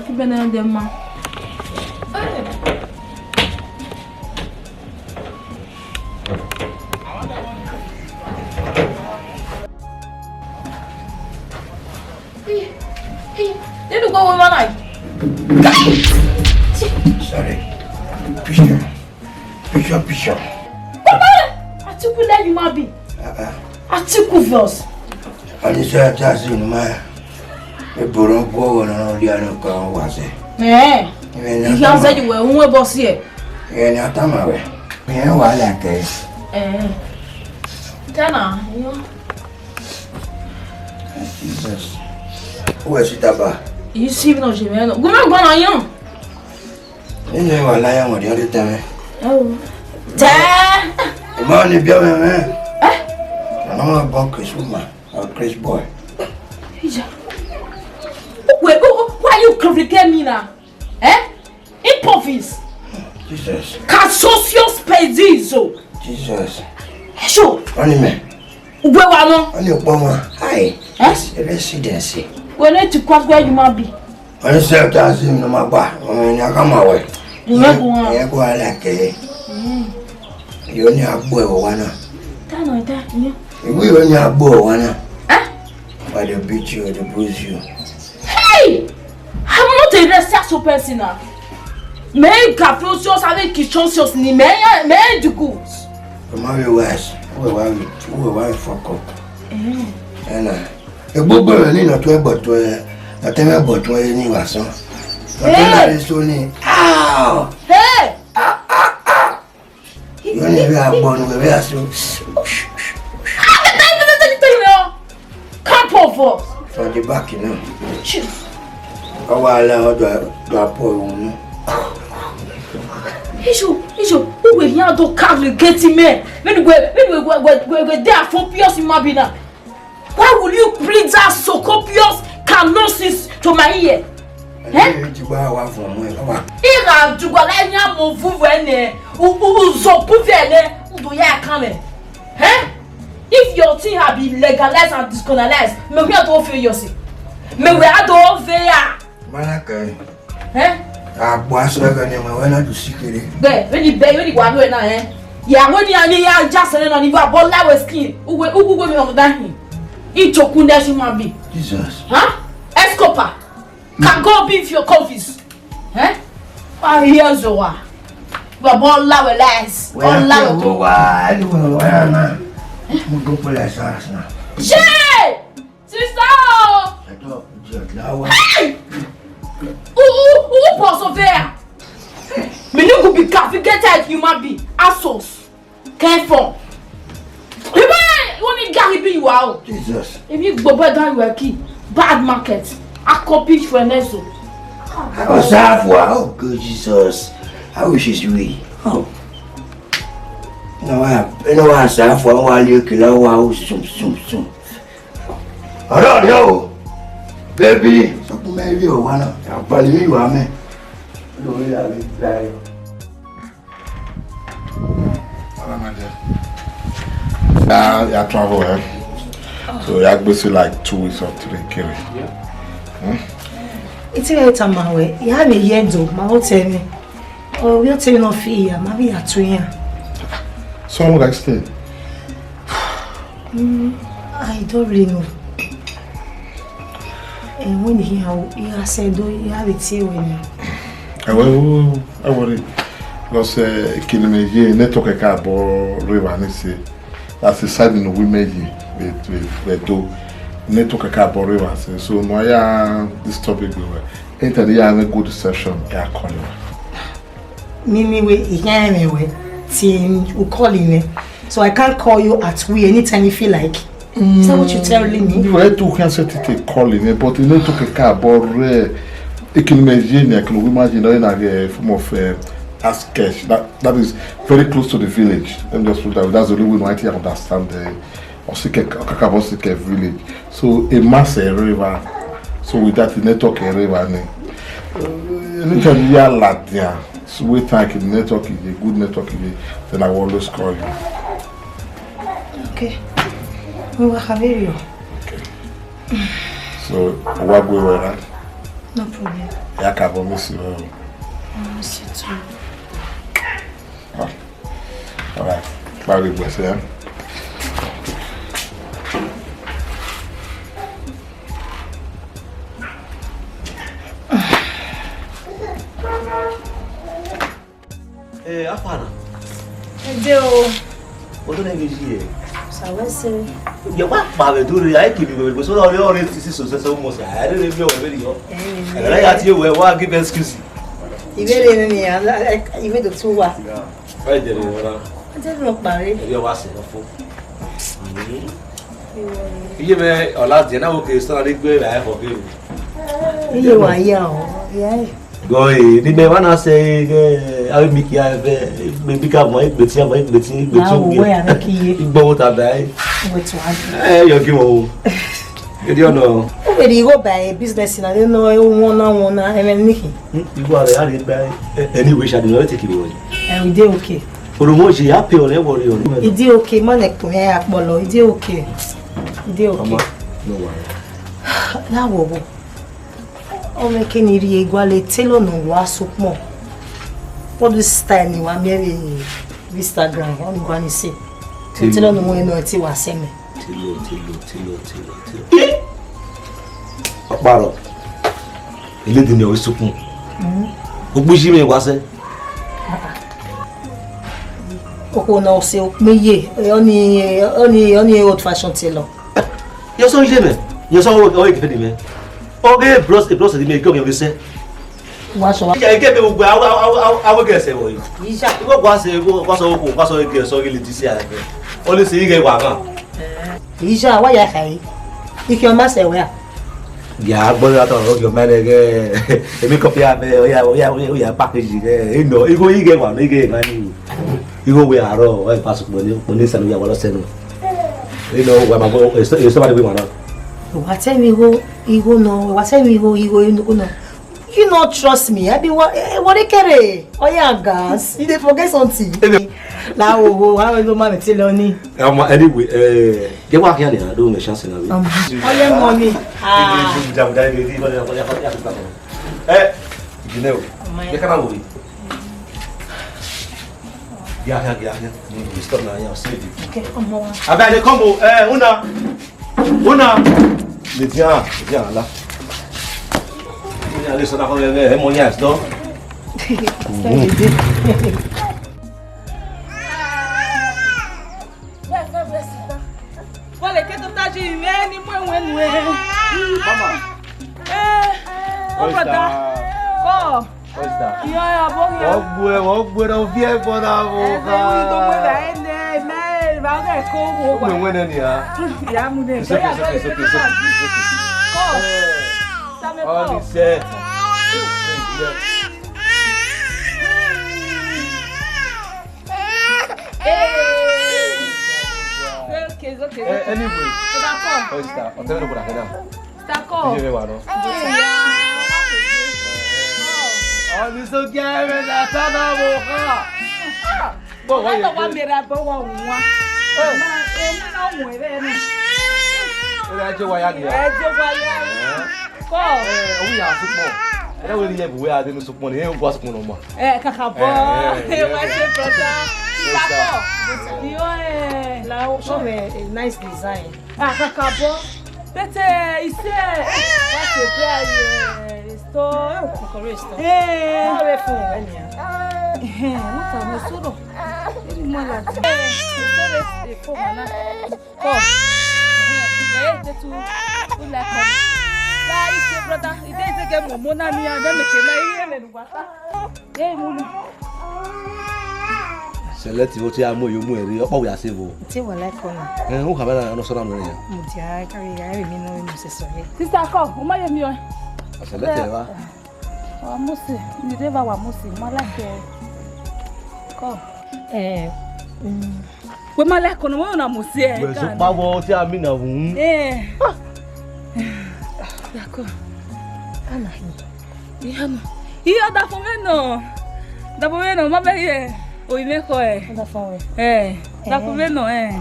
Ki bẹnẹ dẹ ma. Nínú gbogbo wọn náà. Sorry. Picture. Picture, picture. Baba! Atiku lẹ́yìn máa bì. Ah, ah. Atiku verse. Ani sọ ya ta si nu ma. E boro gbọ wo na ri anu kan wa se. Eh. Ìyá sẹ́yìn wẹ̀ ń wé bọ́ sí ẹ̀. Ìyẹn ni a tán màá wẹ̀. Ìyẹn wà á là kẹ́. Eh. Tẹ́nà, yín. Jesus. Who is it about? You see me, no, she, man. Go, man, go on, you. Ẹ nẹ wa la ya wọn di ọdẹ tẹmẹ. Ẹ o. Tẹ. Ẹ ma ni bi ọmọ mẹ. Ẹ? Ọmọ ma bọ Chris woman or Chris boy. Ìjà. Wait, why you complicate me now? Eh? Impovis. Jesus. Casosius pedizo. Jesus. Sure. Ọni mẹ. Ugbe wa nọ. Ọni ọkpọ wọn. Hi. Eh? Residence. Wẹ ne ti kwa gbe you ma bi. Ọni self ta si no ma gba. Ọni a ka ma wẹ. Ìyẹn kò wọn. Ìyẹn kò wá là kẹ. Yóò ní agbo ẹ̀wọ̀ wa náà. Tánà dá ní. Ìwé yóò ní agbo ẹ̀wọ̀ wa náà. Eh? Why they beat you, they bruise you? Hey! I'm not a restless person now. Me Gaprosius, ave Kichonsius ni, me, me the goods. Come on, your wise. Who are we? Who are we fuck up? Eh. Ena. Egbogbo rẹ ni nọ tuẹ bọtuẹ, nọ tẹmwẹ bọtuẹ ni wa sọn. Nọ tẹmwẹ rẹ so ni. Ow! Hey! Yọ ni vbe agbọn nu vbe aso. Come over. From the back, you know. Ọ wa la ọdọ dọ apọ ohun nu. Ijo, ijo, who will hear the car get him? When we, when we, we, we, we, they are for pure human being now. Why will you bring that so copious canosis to my ear? Eh? Ẹ ti gba wa fún ọmọ ẹ, baba. Ira dugba la nya mo vu vẹ nẹ, u, u, u zo pu vẹ nẹ, u do ya kan mẹ. Eh? If your thing had been legalized and decriminalized, me we had to offer you. Me we had to offer ya. Mana kai. Eh? Agbo aso ẹghẹ ne ẹmwẹ wẹ na do sikere. Bẹ, vbene I bẹ, vbene I wa ru ẹre na, eh? Ya wẹ ne a ni ya ja sẹ nọ ni wa bọ la wẹ skin. Uwe, uwe, uwe mi ọmọ da hin. Ichokun da shi ma bi. Jesus. Huh? Escopa. Can go be for your coffees. Eh? Wa hear Zowa. Wa bọ la wẹ lies. Wẹ bọ la wẹ to. Wa, ẹni wẹ wẹ na. Mo go for less hours now. Shey! Sister o! Hey! Who, who, who pause over here? Me no go be castigated human being. Assholes. Care for. Ibe woni gari bi you are. Jesus. If you go better you are key. Bad market. I copy for Nezo. How sad for, oh good Jesus. How is this we? Oh. No, I, no, I sad for, oh, I look, oh, sum, sum, sum. Ọ̀rọ̀ rẹ o, bébí. Sọ fún mi, ibi ọ̀wá náà, àpàlẹ́ mi wà mẹ́. Lórí àmì ìgbà yẹn. Hello, my dear. Yeah, yeah, travel, eh? So, yeah, basically like two weeks or three, kiri. Hmm? It's a time, my way. You have a year, though, my hotel. Oh, we are telling off here, my we are two years. So, how would I stay? Mm, I don't really know. And when he, he has said, oh, you have a tea when you. Ẹwẹ wo, ẹwẹ ri, because, eh, kini me ye, network ka bọ reva ni se. That's the side in we me ye, we, we, we do. Network ka bọ reva se. So, no, I am disturbing we. Anytime you have a good reception, I call you. Mimi we, he can't anywhere. Till you call him. So I can't call you at we anytime you feel like. Is that what you're telling me? You were to can set it a call in, but you need to ka bore. Economy, you can we imagine that in a form of, uh, ask cash. That, that is very close to the village. Let me just put that. That's the only way I understand the Osike, Okakabo Osike village. So a mass river. So with that, the network river. Uh, anytime you are like there, so we thank you. Network is a good network, then I will always call you. Okay. We will have you. Okay. So, what we were, huh? No problem. Yeah, I can miss you. I miss you too. All right. Bye, we bless you. Eh, Afana. Ẹ dé o. O tó nẹ ghi yi ẹ. Sàwẹ́sẹ̀. Yẹ wá pa vẹ dúró, ayé kìlì wẹ̀wẹ̀ gbèsè ọ̀rẹ́ ọ̀rẹ́ ti sí sòsẹ́ sọ́wọ́ mọ̀ sí, àyà rẹ̀ bí ọ̀wẹ̀ bẹ́ẹ̀ yọ. Ẹ̀rẹ́ ya ti wẹ̀ wá give excuse. Ìbéèrè mi ni, ìwé tó tún wà. Báyìí jẹ́ ni wọ́n rán. Ẹ jẹ́ lọ parí. Ẹ yọ wá sí lọ fún. Iye mẹ ọ̀la jẹ́ náà wọ́n kì í sọ́nà ní gbé ẹ̀rọ ayẹ́fọ́ gbé mi. Iye wa ya o, ya e. Gọ e, ni mẹ wa na sẹ ghe, ave mi kia vẹ, mi bi ka mọ egbe ti, mọ egbe ti, egbe ti. Na wo wẹ a ne ki ye. Igbo wo ta ba e. Wẹ tu a. Eh, yo gi wo. Edi ọnọ. O vbe rhie igho ba e business na, de nọ e wọna wọna, ẹmwẹ ni khin. Hmm, igho a rẹ, a rhie ba e. Eh, anyway, shadi no take it worry. Eh, we dey okay. Oromo ji ya pe ọnẹ worry ọnẹ. E dey okay, ma nẹ kun ya kpọlọ, e dey okay. E dey okay. Mama, no worry. Na wo wo. Ọmọ kene rhie gualọ tailor ne uwa sokpan. All this style ni wa miẹn vbe Instagram, ọ ni gualọ ni sẹ. Tailor. Tailor ne uwa nọ te wa sẹ mẹ. Tailor, tailor, tailor, tailor, tailor. Ọkparọ. Ilé di ni ọ sokpan. Mm. Ogbe ji mẹ wa sẹ. Okhuo ne ọ sẹ okpin ye, ọ ni, ọ ni, ọ ni old fashion tailor. Yọ sọ ye mẹ, yọ sọ ọ ye kẹfẹ di mẹ. Oge bros, bros di mẹ, ike ọghe sẹ. Wa sọ wa. Ike, ike be ugbe, awe, awe, awe, awe gẹ sẹ wọ yi. Isha. Ike wa sẹ, wa sọ, wa sọ ike sọ gele di sẹ a. Only say ike wa kan. Isha, wa ya khai. Ike ọ ma sẹ wẹ a. Ya gbọ ya tọ, oge ọ ma rẹ gẹ. Emi kọpia mẹ, oya, oya, oya, oya package gẹ. Ino, igho ike wa, ike ma ni. Igho wẹ arọ, ọ pa sukpọ ni, kpọ ni sanu ya wa lọ sẹnu. Ino, wa ma bo, eso, eso ma de we ma na. Wa tell me igho, igho nọ, wa tell me igho, igho nọ. You no trust me. I be wa, eh, what they carry? Oh yeah, gas. You dey forget something. Ebe. La wo wo, how do man tell on ni? Um, anyway, eh, get back here, I don't make chance now. Um, oh yeah, money. Ah. Eh, you know. Ọmọ yẹn. Get kind of way. Get here, get here. Mm, stop now, yeah, see you. Okay, ọmọ wa. Abeg, they come, oh, eh, Una. Una! Median, median, ala. Median, listen, I come here, eh, money is done. Wale ke tota ji ni mu ẹwẹn nuẹn. Mama. Eh, oh, brother. Come. What's that? Iyọ ya bo ya. Wọ́n gbé, wọ́n gbé náà fi ẹ̀gbọ́n náà wò. Ẹ fẹ́ wí tó gbé bá ẹ lẹ, ẹ má ẹ bá ọgá ẹ kó wò wá. Ó gbé wẹ́n náà nìyà. Ìyá mu dé. It's okay, it's okay, it's okay, it's okay, it's okay. Kọ́. Sami kọ́. All is set. Hey. Okay, okay, okay. Eh, anyway. Tó bá kọ́. What's that? Ọ̀tẹ́rẹ́ ló padà kẹ́dà. Sako. Iye mẹ wa nọ. Ọni so gia ẹmwẹ na ta na vbe oha. Bọ wa ye. Wa mera bọ wa wa. Eh. Na emu na wọn ẹrẹ na. Ẹ jẹ wa ya ni. Ẹ jẹ wa ya. Eh. Kọ. Eh, owi ya sukpọn. Ẹ wẹ ni ye bu wẹ ade ni sukpọn ni, e wa sukpọn nọ ma. Eh, kaka bọ. Eh, eh, eh, wa se brother. Sako. Yo, eh. La o, show me a nice design. Ah, kaka bọ. But, eh, he said, what a guy, eh, store. Kokoro store. Eh. How are you from when you? Eh, what a mess, sort of. Very well, like, eh, he said, eh, for one. Come. Eh, eh, the two. Who like come? Like, it's your brother. He didn't take a moment, and me, and then me came, like, here, and what? Hey, Mulu. Select what you are more, you more, you are always able. Ti wala kona. Eh, who have an answer on here? Mudia, carry, I mean, no, no, sorry. Sister, come, Uma, you me. Select wa. Wa Mose, ni de ba wa Mose, ma like. Come. Eh, mm. We ma like kona, we na Mose, eh. We so pa wo ti a mi na wun. Eh. Ah. Ya ko. Ana hi. Iye nọ. Iye ọdafẹn mwẹ nọ. Ọdafẹn mwẹ nọ, ma mẹ ye. Oyi mwẹ khọ ẹ. Ọdafẹn mwẹ. Ẹ, ọdafẹn mwẹ nọ, ẹ.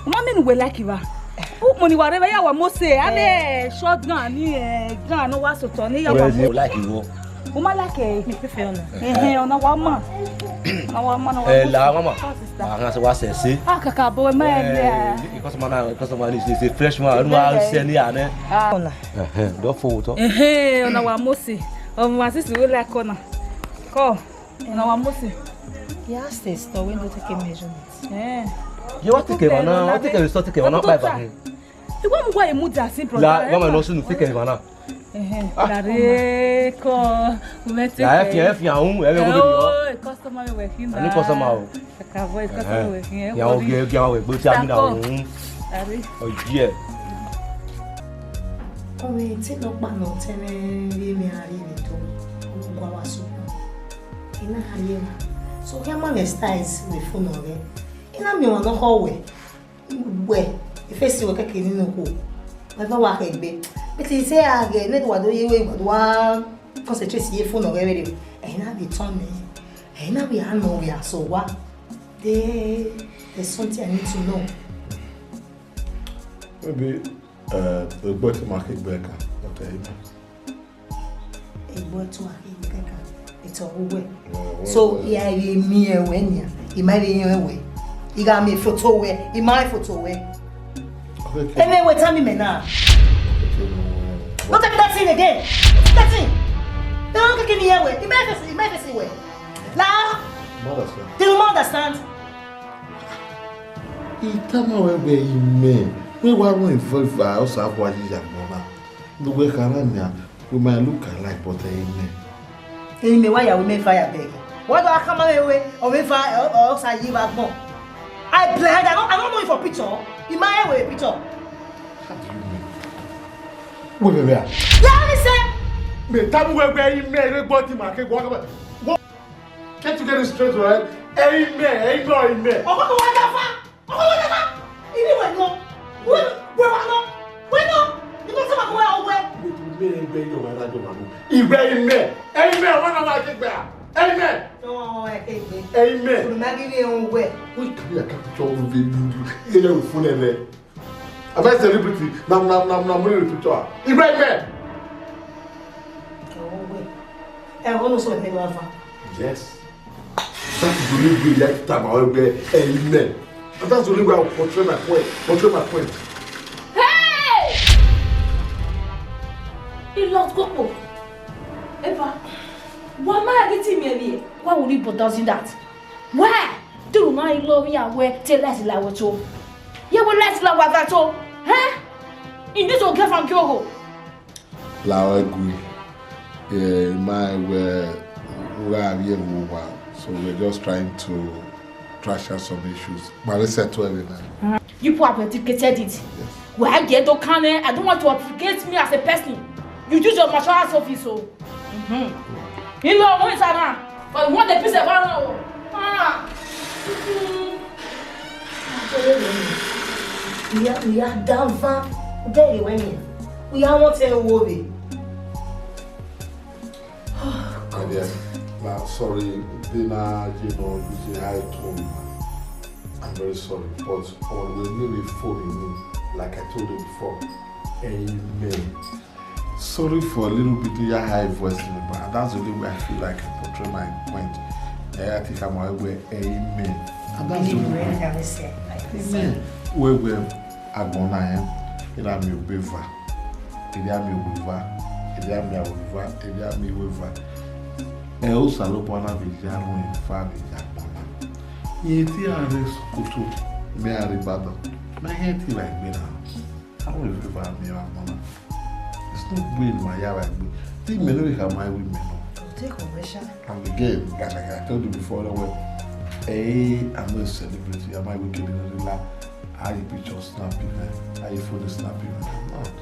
Ọ ma mẹ ne uwẹ like evba. Ukpọn ni wa rre vbe ya wa Mose, a mẹ short gan ni, ẹ, gan ne ọ wa sotọ ne ya wa Mose. Like evba. U ma like ẹ? Mi prefer ọna. Ẹhẹn, ọna wa ma. Ọna wa ma, ọna wa ma. Ẹ, la mama. Sister. A kan se wa sẹ se. A kaka bo ma ẹ. Ẹ, customer na, customer ni is a fresh man. Ọna wa sẹ ni a nẹ. Ah, ọna. Ẹhẹn, do fo tọ. Ẹhẹn, ọna wa Mose. Ọmọ wa sisi we like ọna. Kọ, ọna wa Mose. He asked the store window take a measurement. Eh. Ye wa take care na, wa take care, store take care na, bye bye. Iwọ mu wa imu da sin brother. La, wa ma no sunu take care na. Ẹhẹn. Ah. Lare kọ, u mẹ te. La, ẹ fi, ẹ fi ahun, ẹ wẹ ko de yọ. Oh, customer wẹ khin na. Ani customer o. Kaka boy, customer wẹ khin. Ya o ge, ge wẹ gbe ti a mi na o. Lare. O ye. Ọmwẹ te nọkpa nọ tẹmwẹ vbe mẹ a rrie vbe do, ọ gua wa sokpan. I na gha rrie na. So, ọ khian ma mwẹ styles vbe phone ọghẹ. I na miẹn ọmwa ne ọ khọ wẹ, wẹ, e face wẹ kẹkẹ nene okhuo. Wẹ ma wa khẹ egbe. But I say a ghẹ, ne wa do ye wẹ, wa do wa concentrate ye phone ọghẹ vberriọ. Ẹ na vbe tọn nẹ. Ẹ na vbe a nọ wẹ a so wa. There, there's something I need to know. Maybe, uh, egbe te ma ke gbe ka, but, uh, you know. Egbe te ma ke gbe ka, it's a wẹ. Yeah, wẹ, so, wẹ. Yeah, I miẹn wẹ nia. I ma vbe rẹn wẹ. I gha miẹn photo wẹ. I ma rẹn photo wẹ. Okay, okay. Ene wẹ tell me me now. Okay, no, no, no. Not that thing again. That thing. They don't give me wẹ. I ma face, I ma face wẹ. La. Mother, sir. They don't understand. I tama wẹ wẹ imẹ, wẹ wa run involve a ọsa gua yi ya agbọn na. Ne uwẹ khama nian, we might look alike, but ẹ i mẹ. Ẹ i mẹ, wa ya wẹ mẹ fire bag. Wa do a khama wẹ wẹ, ọ vbe fa, ọ, ọ sa yi vbe agbọn. I blind, I don't, I don't know you for picture. I ma rẹn wẹ picture. How do you mean? Wẹ vbe vbe a? Let me say. Mẹ tama wẹ wẹ imẹ, rre gbọ ti ma ke gbọ. Can't you get it straight, right? Ẹ i mẹ, ẹ i mẹ, ẹ i mẹ. Ọkọ tó wá jáfa, ọkọ tó wá jáfa. Ibi wẹ̀ nọ, wẹ̀ wẹ̀ wà nọ, wẹ̀ nọ. Ibi tó máa kọ́ ẹ ọwẹ́. Ìwé tó mẹ́rin gbẹ́ yọ̀ wá lájọ màmú. Ìwé i mẹ, ẹ i mẹ, wọ́n náà máa ké gbà. Ẹ i mẹ. Ẹ i mẹ. Olùmọ̀gírí ẹ̀ ń wẹ̀. Wọ́n kàwé àkàtúntò ọ̀hún bẹ́ẹ̀ ni ilé ìwé fún ẹ rẹ. Am I celebrity? Na, na, na, na, money repertoire. Ibrahim, man. Oh, wait. Ẹ wọ́n ló sọ ẹ̀mí wa fa. Yes. That is the only way I talk about where, amen. And that's the only way I will portray my point. Portray my point. Hey! He lost Gopo. Eva, why am I getting me here? Why would he put us in that? Why? Te u ma i lọ vbe iran wẹ te light la wẹ to. Ye wẹ light la wa va to. Hẹn? In this old girlfriend kẹ ogho. La wẹ gui. Eh, ma wẹ u gha vbiẹ vbe owa. So we're just trying to trash out some issues. Ma vbe settle everything. You people have educated it. Yes. Well, I get to can I don't want to obligate me as a person. You use your mature ass office, so. Mm-hmm. You know what is that? But you want the piece of honor. Ah. Mm-hmm. We are, we are down van. There you went in. We are not saying worry. Oh, God. My dear, now, sorry, Dina, you know, using high tone. I'm very sorry, but on the mini phone, like I told you before, amen. Sorry for a little bit of your high voice, but that's the only way I feel like I portray my point. Eh, I think I'm aware, amen. And that's the only way. Amen. Wẹ wẹ agbọn na hẹn, I na miẹn obeva, I na miẹn obeva, I na miẹn obeva, I na miẹn obeva. Ẹ Osanobua na vbe ya rẹn eva vbe ya agbọn na. Irẹn te iran rre Sokoto, mẹ iran rre Ibadan, mẹ hẹn te I ra egbe na. Avbe obeva miẹn vbe agbọn na. It's not way ma ya vbe egbe. Te imẹ ne ovbi khama ẹvbo imẹ nọ. Take over, sha. And again, like I told you before, that way, hey, I'm not a celebrity. I'm a wicked little. I picture snapping, eh? I phone snapping. I'm not.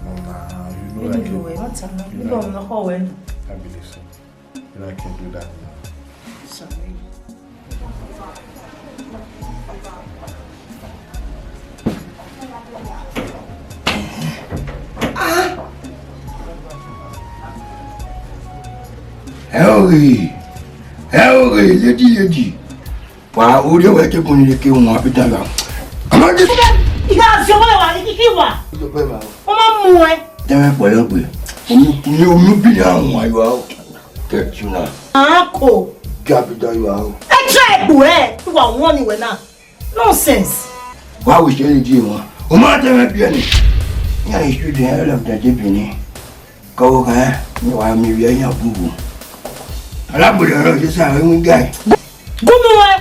No, nah, you know that. Anyway, what time? You know, I'm not going. I believe so. You know, I can do that now. Sorry. Ẹ o ghe, ẹ o ghe, lady, lady. Wa, orhiọn wẹ ke gun ye ke wọn abi dan la. Ama je. Iga zio wa, iki wa. Ọ ma mu ẹ. Tẹmẹ pẹlẹ gbe. Omi, omi, omi bi na wọn ayo a o. Kẹtu na. Ako. Kí a bi dan yo a o. Ẹ jẹ́ ẹ̀gbọ́n ẹ̀, wà wọ́n ni wẹ̀ náà. Nonsense. Wa wo ṣe ni di wọn. O ma tẹmẹ bi ẹni. Ya isu de ẹ lọ da je bi ni. Kọwọ kan ni wa mi wi ẹyan gbogbo. Alábòlẹ̀ ọ̀rọ̀ ṣe sáré ń gà ẹ̀. Gúnmù ẹ.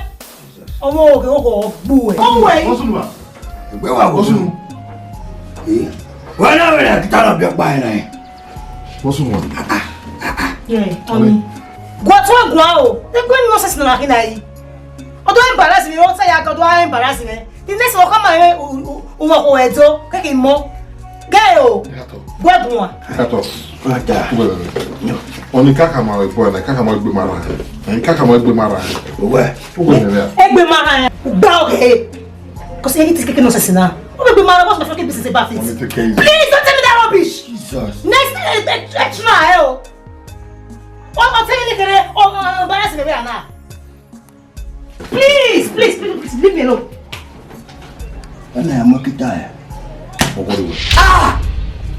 Ọmọ òkè òkò ọgbù ẹ. Ọmọ ẹ. Wọ́n sùn wà. Ẹgbẹ́ wa wọ́n sùn. Ee. Wọ́n náà wẹ̀rẹ̀ kí tálọ̀ bí ọgbà ẹ̀ náà. Wọ́n sùn wà. Ẹ, ọmọ. Gua tún gua o. Ẹgbẹ́ ni wọ́n sẹ̀sìn náà kí náà yìí. Ọdún embarrass mi, wọ́n sẹ́yà ọdún embarrass mi. The next one come and, uh, uh, uh, uh, uh, uh, uh, kẹ́kẹ́ mọ́. Gẹ o. Ikato. Gua guan. Ikato. Ada. Wait, wait, wait. Ọni kaka ma egbe na, kaka ma egbe ma ra. Ẹn, kaka ma egbe ma ra. Uwẹ. Uwẹ nẹ. Egbe ma ra. Gba oke. Because anything keke nonsense now. What egbe ma ra? What's my fucking business about it? Ọni take it easy. Please don't tell me that rubbish. Jesus. Next, eh, eh, eh, try, eh, o. What, what, tell me, oh, oh, oh, embarrass me, where now? Please, please, please, please, leave me alone. Ana ya mọ kita ya. Ogori we. Ah!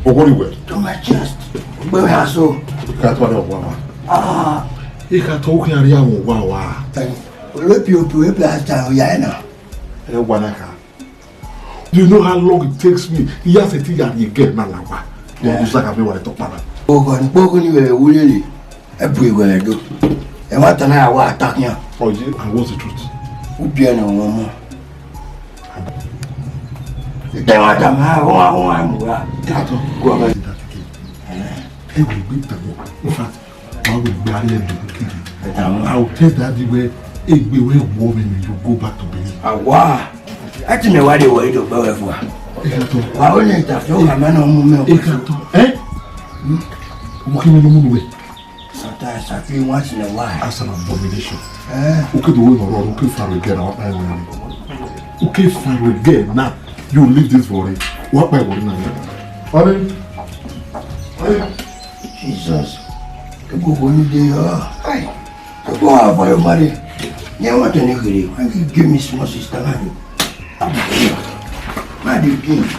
Ogori we. To my chest. Gbe ha so. Ka to le wa ma. Ah! Ikato, u khian rhie amwẹ owa wa. Olopiopi we plaster ya na. Ẹ wa na ka. Do you know how long it takes me? Iye a sẹtin ya rhie girl na la owa. Wẹ u zagha vbe wa re tọkpa na. Oghọ ni kpogho ni wẹ wu lele. Ẹ bu ighẹ do. Ẹmwata na ya wa ta khian. Oh, yeah, and what's the truth? U biẹ ne ọmọ. Ẹmwata ma, ọ ma, ọ ma mu ra. That one. Go ahead. That again. Ẹ wẹ egbe tẹmọ. In fact, ma wẹ egbe a rhie ẹdẹ kiri. I will tell daddy wẹ egbe wẹ wọ vbe ne you go back to Benin. Awa. Ẹ ti mẹ wa de wọ ido gbe wẹ fua. Ikato. Wa o ne ta fi o ka ma na mu mẹ o. Ikato. Eh? Wo kí ni mo mú wẹ? Sometimes I feel once in a while. That's an abomination. Eh. Okay, the way you run, okay, far again, I want my money. Okay, far again. Now, you leave this worry. What my worry now? Honey? Honey? Jesus. Ego wo ni de yo. Ai. Ego wa ba yo mare. Ni wa tene gere. Why you give me small sister man? Ma de give.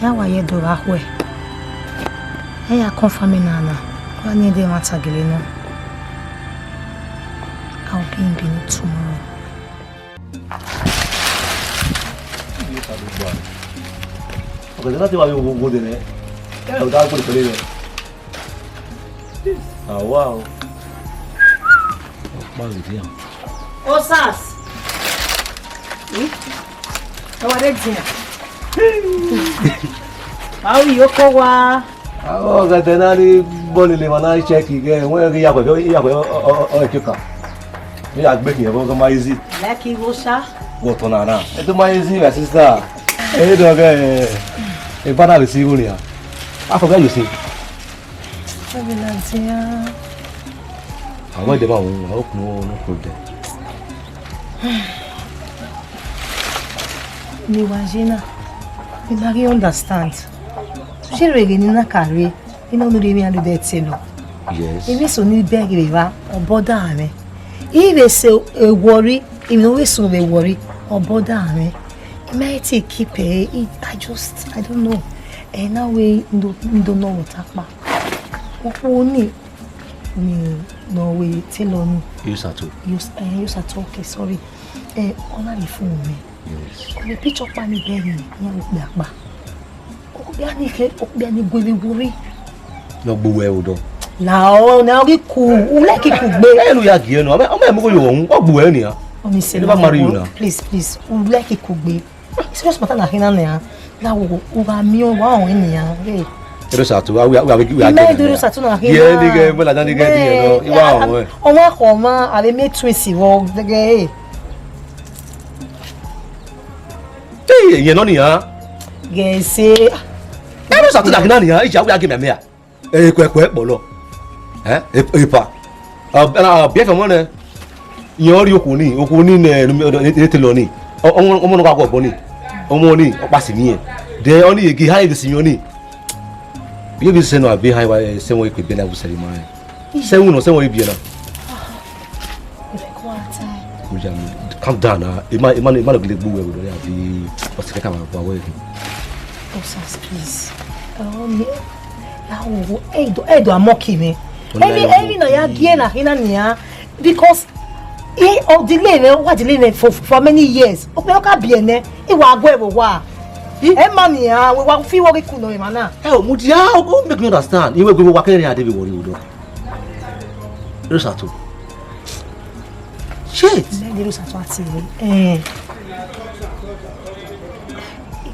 Ya wa ye do gha khuẹ. Ẹ ya confirm na na. Wa ni de ma ta gele nọ. I'll be in Benin tomorrow. Ọ̀gẹ̀dẹ̀ láti wà ní owó owó dẹ̀ nẹ. Ẹ ò dá gbọ́dọ̀ pẹ̀lú rẹ̀. Àwa o. Ọ̀pá ìdí àwọn. Osas. Ẹ wà lẹ́gbẹ̀ẹ́. Báwo yóò kọ́ wa? Àwọn ọ̀gẹ̀dẹ̀ náà ní bọ́ọ̀lù lè máa náà ṣe kì í gẹ́, wọ́n rí ìyàpẹ̀, ìyàpẹ̀ ọ̀ ẹ̀ kíkà. Ní àgbẹ̀ kìí ẹ̀fọ́ tó máa easy. Lẹ́kì wo ṣá? Wọ́n tọ̀nà náà. Ẹ tó máa easy, my sister. Ẹ dọ̀gẹ́ ẹ bá náà lè sí ìwúrìyà. I forget you see. Ẹ bí láti yá. Àwọn ẹ̀dẹ̀ máa wọ̀ wọ́n, ó kún wọn ní kò dẹ̀. Ni wa ye na, ni ma ghi understand. Ṣé rere ni na ka re, ina unu rre emwi a rre ẹdẹ ẹte nọ? Yes. Emwi eso ni bẹghe vbe evba, ọ bọda mwẹ. I vbe sẹ ewọrri, emwi ne ọ vbe sẹ vbe ewọrri, ọ bọda mwẹ. I ma te keep ẹ, I, I just, I don't know. Ẹ na wẹ ndo, ndo nọ wọta kpa. Okhuo ni, ni nọ wẹ tailor ni. Yusato. Yus-, eh, Yusato, okay, sorry. Eh, ọ na rhie phone mwẹ. Yes. Ọ vbe picture ọkpa ni bẹghe, iran vbe okpia kpa. Okpia ni khe, okpia ni gu emwi vbe urhi. Ne ọ gbe uwẹ odọ. La ọ, ne ọ ghi ku, u like kugbe. Ẹ ne u ya gie nọ, ọ ma, ọ ma mu igho ye uwẹ, ọ gbe uwẹ nian. Honestly, he never marry you now. Please, please, u like kugbe. Serious matter na khin na nian. La wo, u gha miẹn owa ọnrẹn nian. Hey. Erosato, wa, wa, wa, wa, wa, Mẹ do Erosato na khin na. Ye ni ghe, mo la dan ni ghe, ni ghe, no. Iwa ọnrẹn. Ọmwa khọ ọmwa, a vbe make twins vbọ, gẹgẹ, hey. Te iyẹn nọ nian. Gẹse. Ẹ vbe sọtin na gina nian, iye awẹ a ghe mẹ mẹ a. Ekuẹkuẹ kpọlọ. Ẹ, epa. Ọ biẹ fẹ mọ nẹ. Iyẹn ọ rhie okhuo ni, okhuo ni nẹ, ne te lọ ni. Ọmọ ne ọ gha gu ọgbọ ni. Ọmọ ni, ọ kpa si ni yẹn. Then ọni ye gi ha ye si yẹn ni. Iye bi sẹ nọ a be ha wa sẹ wọn ekpe bẹ na vbe sẹ ma. Sẹ wọn nọ, sẹ wọn ye biẹ na. Calm down na. Emwa, emwa, emwa na gele gbe uwẹ vbe ya bi ọsẹ kẹkan wa wẹ. Osas, please. Ẹi do, ẹi do amọke mwẹ. Emwi, emwi na ya gie na khin na nian. Because he, ọ delay mwẹ, wa delay mwẹ for, for many years. Okpia ọ ka biẹ nẹ, I wa gu ẹre vbe owa. Ẹ ma nian, wẹ wa fi wọ ghi ku nọ emwa na. Ẹ o, mudia, o make me understand. Iwẹ gbe wa kẹrẹ a de vbe worry odọ. Erosato. Shit. Bẹ́ẹ̀ ni Erosato àti rẹ̀. Eh.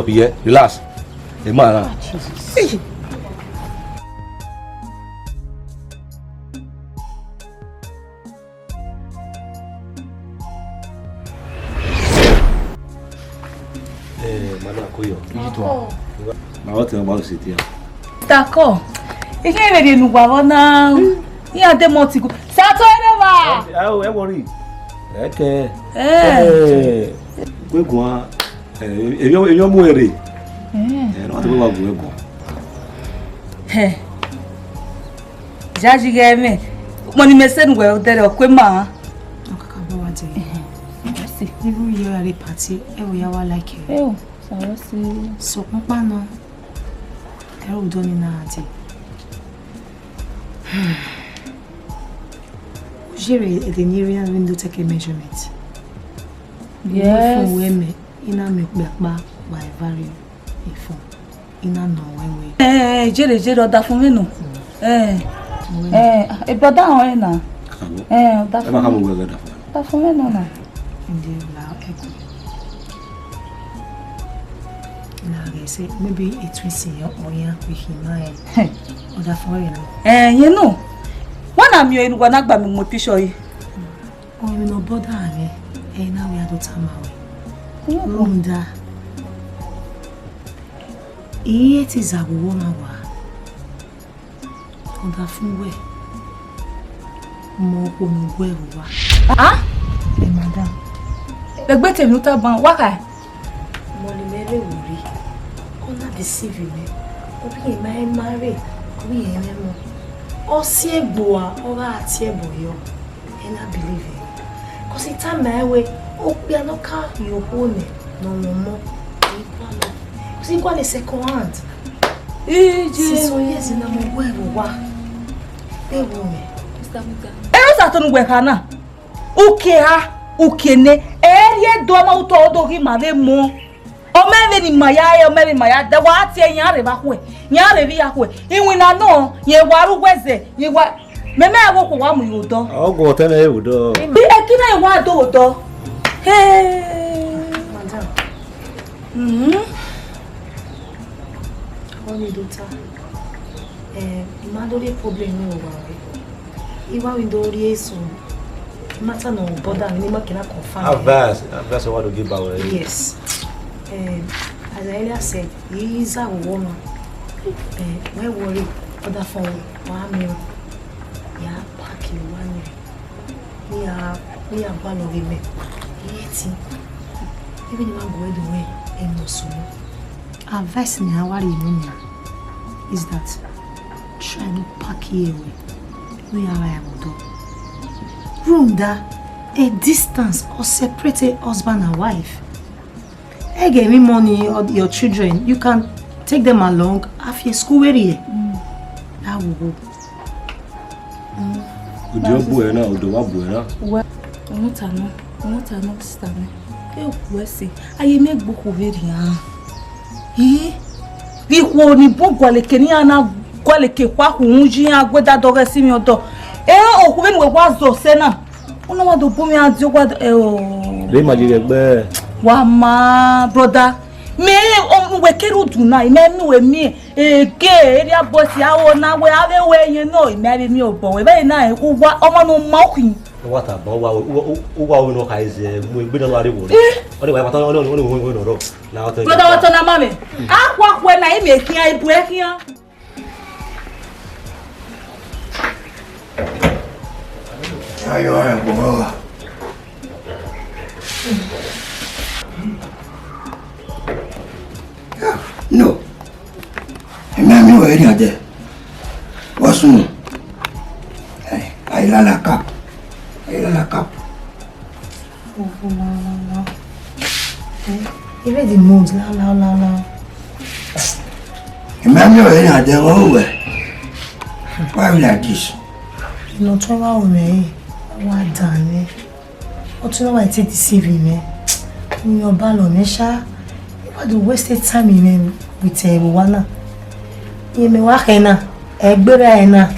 Bishop here, relax. Ẹ ma na. Eh, madam, koyo. Ma wọ tẹ ọgba ose tia. Takọ. Ike vbe rhie ne uwa vbọ na. Iran de mọ tigu. Sato ere va. Ao, ẹ worry. Ẹkẹ. Eh. Eh, kwe guan. Eh, ebi ebi mu ere. Eh. Eh, no te wa gu ẹ guan. He. Jaji ghẹ mwẹ. Mo ni mẹ sẹ ne uwẹ odẹ rẹ, ọ kue ma. Ọ kaka bọ wa dẹ. Ẹhẹn. Ọ si. Irú iye ra rre party, ẹ vbe ya wa like ẹ. Ẹ o, sọrọ si. Sokpan kpa nọ, ẹ ru dọ ni na dẹ. U yere ẹdẹ ne I rhie window take measurement. Yes. Fun wẹ mẹ, I na miẹn okpia kpa wa evare ifun. I na nọ wẹ wẹ. Eh, jere, jere, ọdafẹn mwẹ nọ. Eh, eh, brother họn ẹre na. Kakabọ. Eh, ọdafẹn. Ẹ ma ka mwẹ. Mu wẹ gha ọdafẹn. Ọdafẹn mwẹ nọ na. Nde la ẹkọ. Na ghe sẹ, maybe a twin si yọ, ọ yan kpe khin ma ẹ. Hẹ. Ọdafẹn rẹ nọ. Eh, yẹn nọ. Wa na miẹn ọre ne uwa na gba mi mu picture yi. Ọmọ ne ọ bọda mwẹ, ẹ i na wẹ a do tama ruẹ. Rhunmwuda, I i te zagha uwu ọmwa wa. Ọdafẹn wẹ, mọ okhuo ne ọ gu ẹre vbe owa. Ah? Eh, madam. Ẹgbẹe te emwi ne u tama, wa kha. Mọ ne imẹ rre vbe orre, ọ na deceive mẹ. Ọ vbe irẹn ma rẹn ma rre, ọ vbe irẹn mwẹ mọ. Ọ si egbe ua, ọ gha tie ẹbọ yọ. Ẹ na believe ẹre. Cause I tama ẹre wẹ, okpia ne ọ ka ye okhuo nẹ, ne ọ mwẹ ọmọ, I gualọ. Cause I gualọ second hand. Ije. Since some years na, mọ gu ẹre vbe owa. Ẹ wo mwẹ. Ẹ i sa tọn ne uwẹ kha na. Uki eha, uki ene, ẹ i rhie do ma otọ, ọ do ghi ma vbe mọ. Ọ mẹ vbe ne ima ya re, ọ mẹ vbe ima ya da, wa tie iran rre vbe akhuẹ, iran rre vbe iyakhuẹ. Iwinna nọ, rẹn wa ru uwu ẹzẹ, rẹn wa, mẹ mẹ wo okhuo wa mu ye odọ. Ọ gu ọtẹn mwẹ vbe odọ. Bi ẹki na wa do odọ. Hey. Madam. Mhm. Ọ ni do ta. Eh, I ma do rhie problem ne owa rre. I wa window rhie eso. I ma ta ne ọ bọda mwẹ, ne I ma kena confirm. Advice, advice I want to give back. Yes. Eh, as I earlier said, I i zagha uwu ọmwa. Eh, wẹ worry, ọdafẹn wa miẹn. Ya pack uwa ni. Ne I ya, ne I ya gualọ ghe mẹ. I i te. Even I ma gu ẹre do mwẹ, ẹ i nọ sunu. Advice ne I wa rhie unu nian is that try ne u pack ẹre wẹ, ne u ya gha ya vbe odọ. Rhunmwuda, a distance or separate a husband and wife. Ẹ ghe emwi money or your children, you can take them along, a fi school vbe rrie. Mm. That will go. Odiọn bu ẹre na, odọ wa bu ẹre na. Wẹ, ọmọta nọ, ọmọta nọ, sister mẹ. Ẹ ku ẹse, a ye miẹn gbe okhuo vberriọ. Ii, vbe ikhuo ni bun gualeke ne iran na gualeke khuakhunmwu yi iran, a gu ẹdẹ dọghẹ si emwi ọdọ. Ẹ, okhuo vbene uwẹ wa zọ sẹ na, u na wa do bu mwẹ iran die owa, ẹ o. Vbe ima ye ghẹ gbe. Wa ma, brother. Mẹ, ọ, uwẹ kere udu na, I mẹ miẹn uwẹ miẹn. Ege, area boys ya ho na wẹ, avbe wẹ yẹn nọ, I mẹ avbe miẹn obọ wẹ. Vbe na, uwa, ọmọ ne ọ ma okhin. Uwa ta bọ, uwa, uwa, uwa, uwa nọ kha ize, mu egbe na wa re wo. Eh. Ọ ni wa pata, ọ ni, ọ ni, ọ ni, ọ ni, ọ ni, ọ ni, na ọ tẹ. Brother, wa tọ na ma mẹ. A khua khue na, I mẹ khian, I bu ẹ khian. Ayo, ayo, bro. No. Ẹ ma miẹn ruẹ rhian dẹ. What's wrong? Ẹ, a i lala cap. A i lala cap. Even the mood, la, la, la, la. Ẹ ma miẹn ruẹ rhian dẹ, wẹ o wẹ. Why you like this? Nọ tọn wa o mẹ, wa dan nẹ. Ọ tọn wa te deceive mẹ. Ni ọba lọ mẹ sha. Why do waste time in him with, eh, wa na? Ye mẹ wa khẹ na. Ẹgbẹrẹ ẹna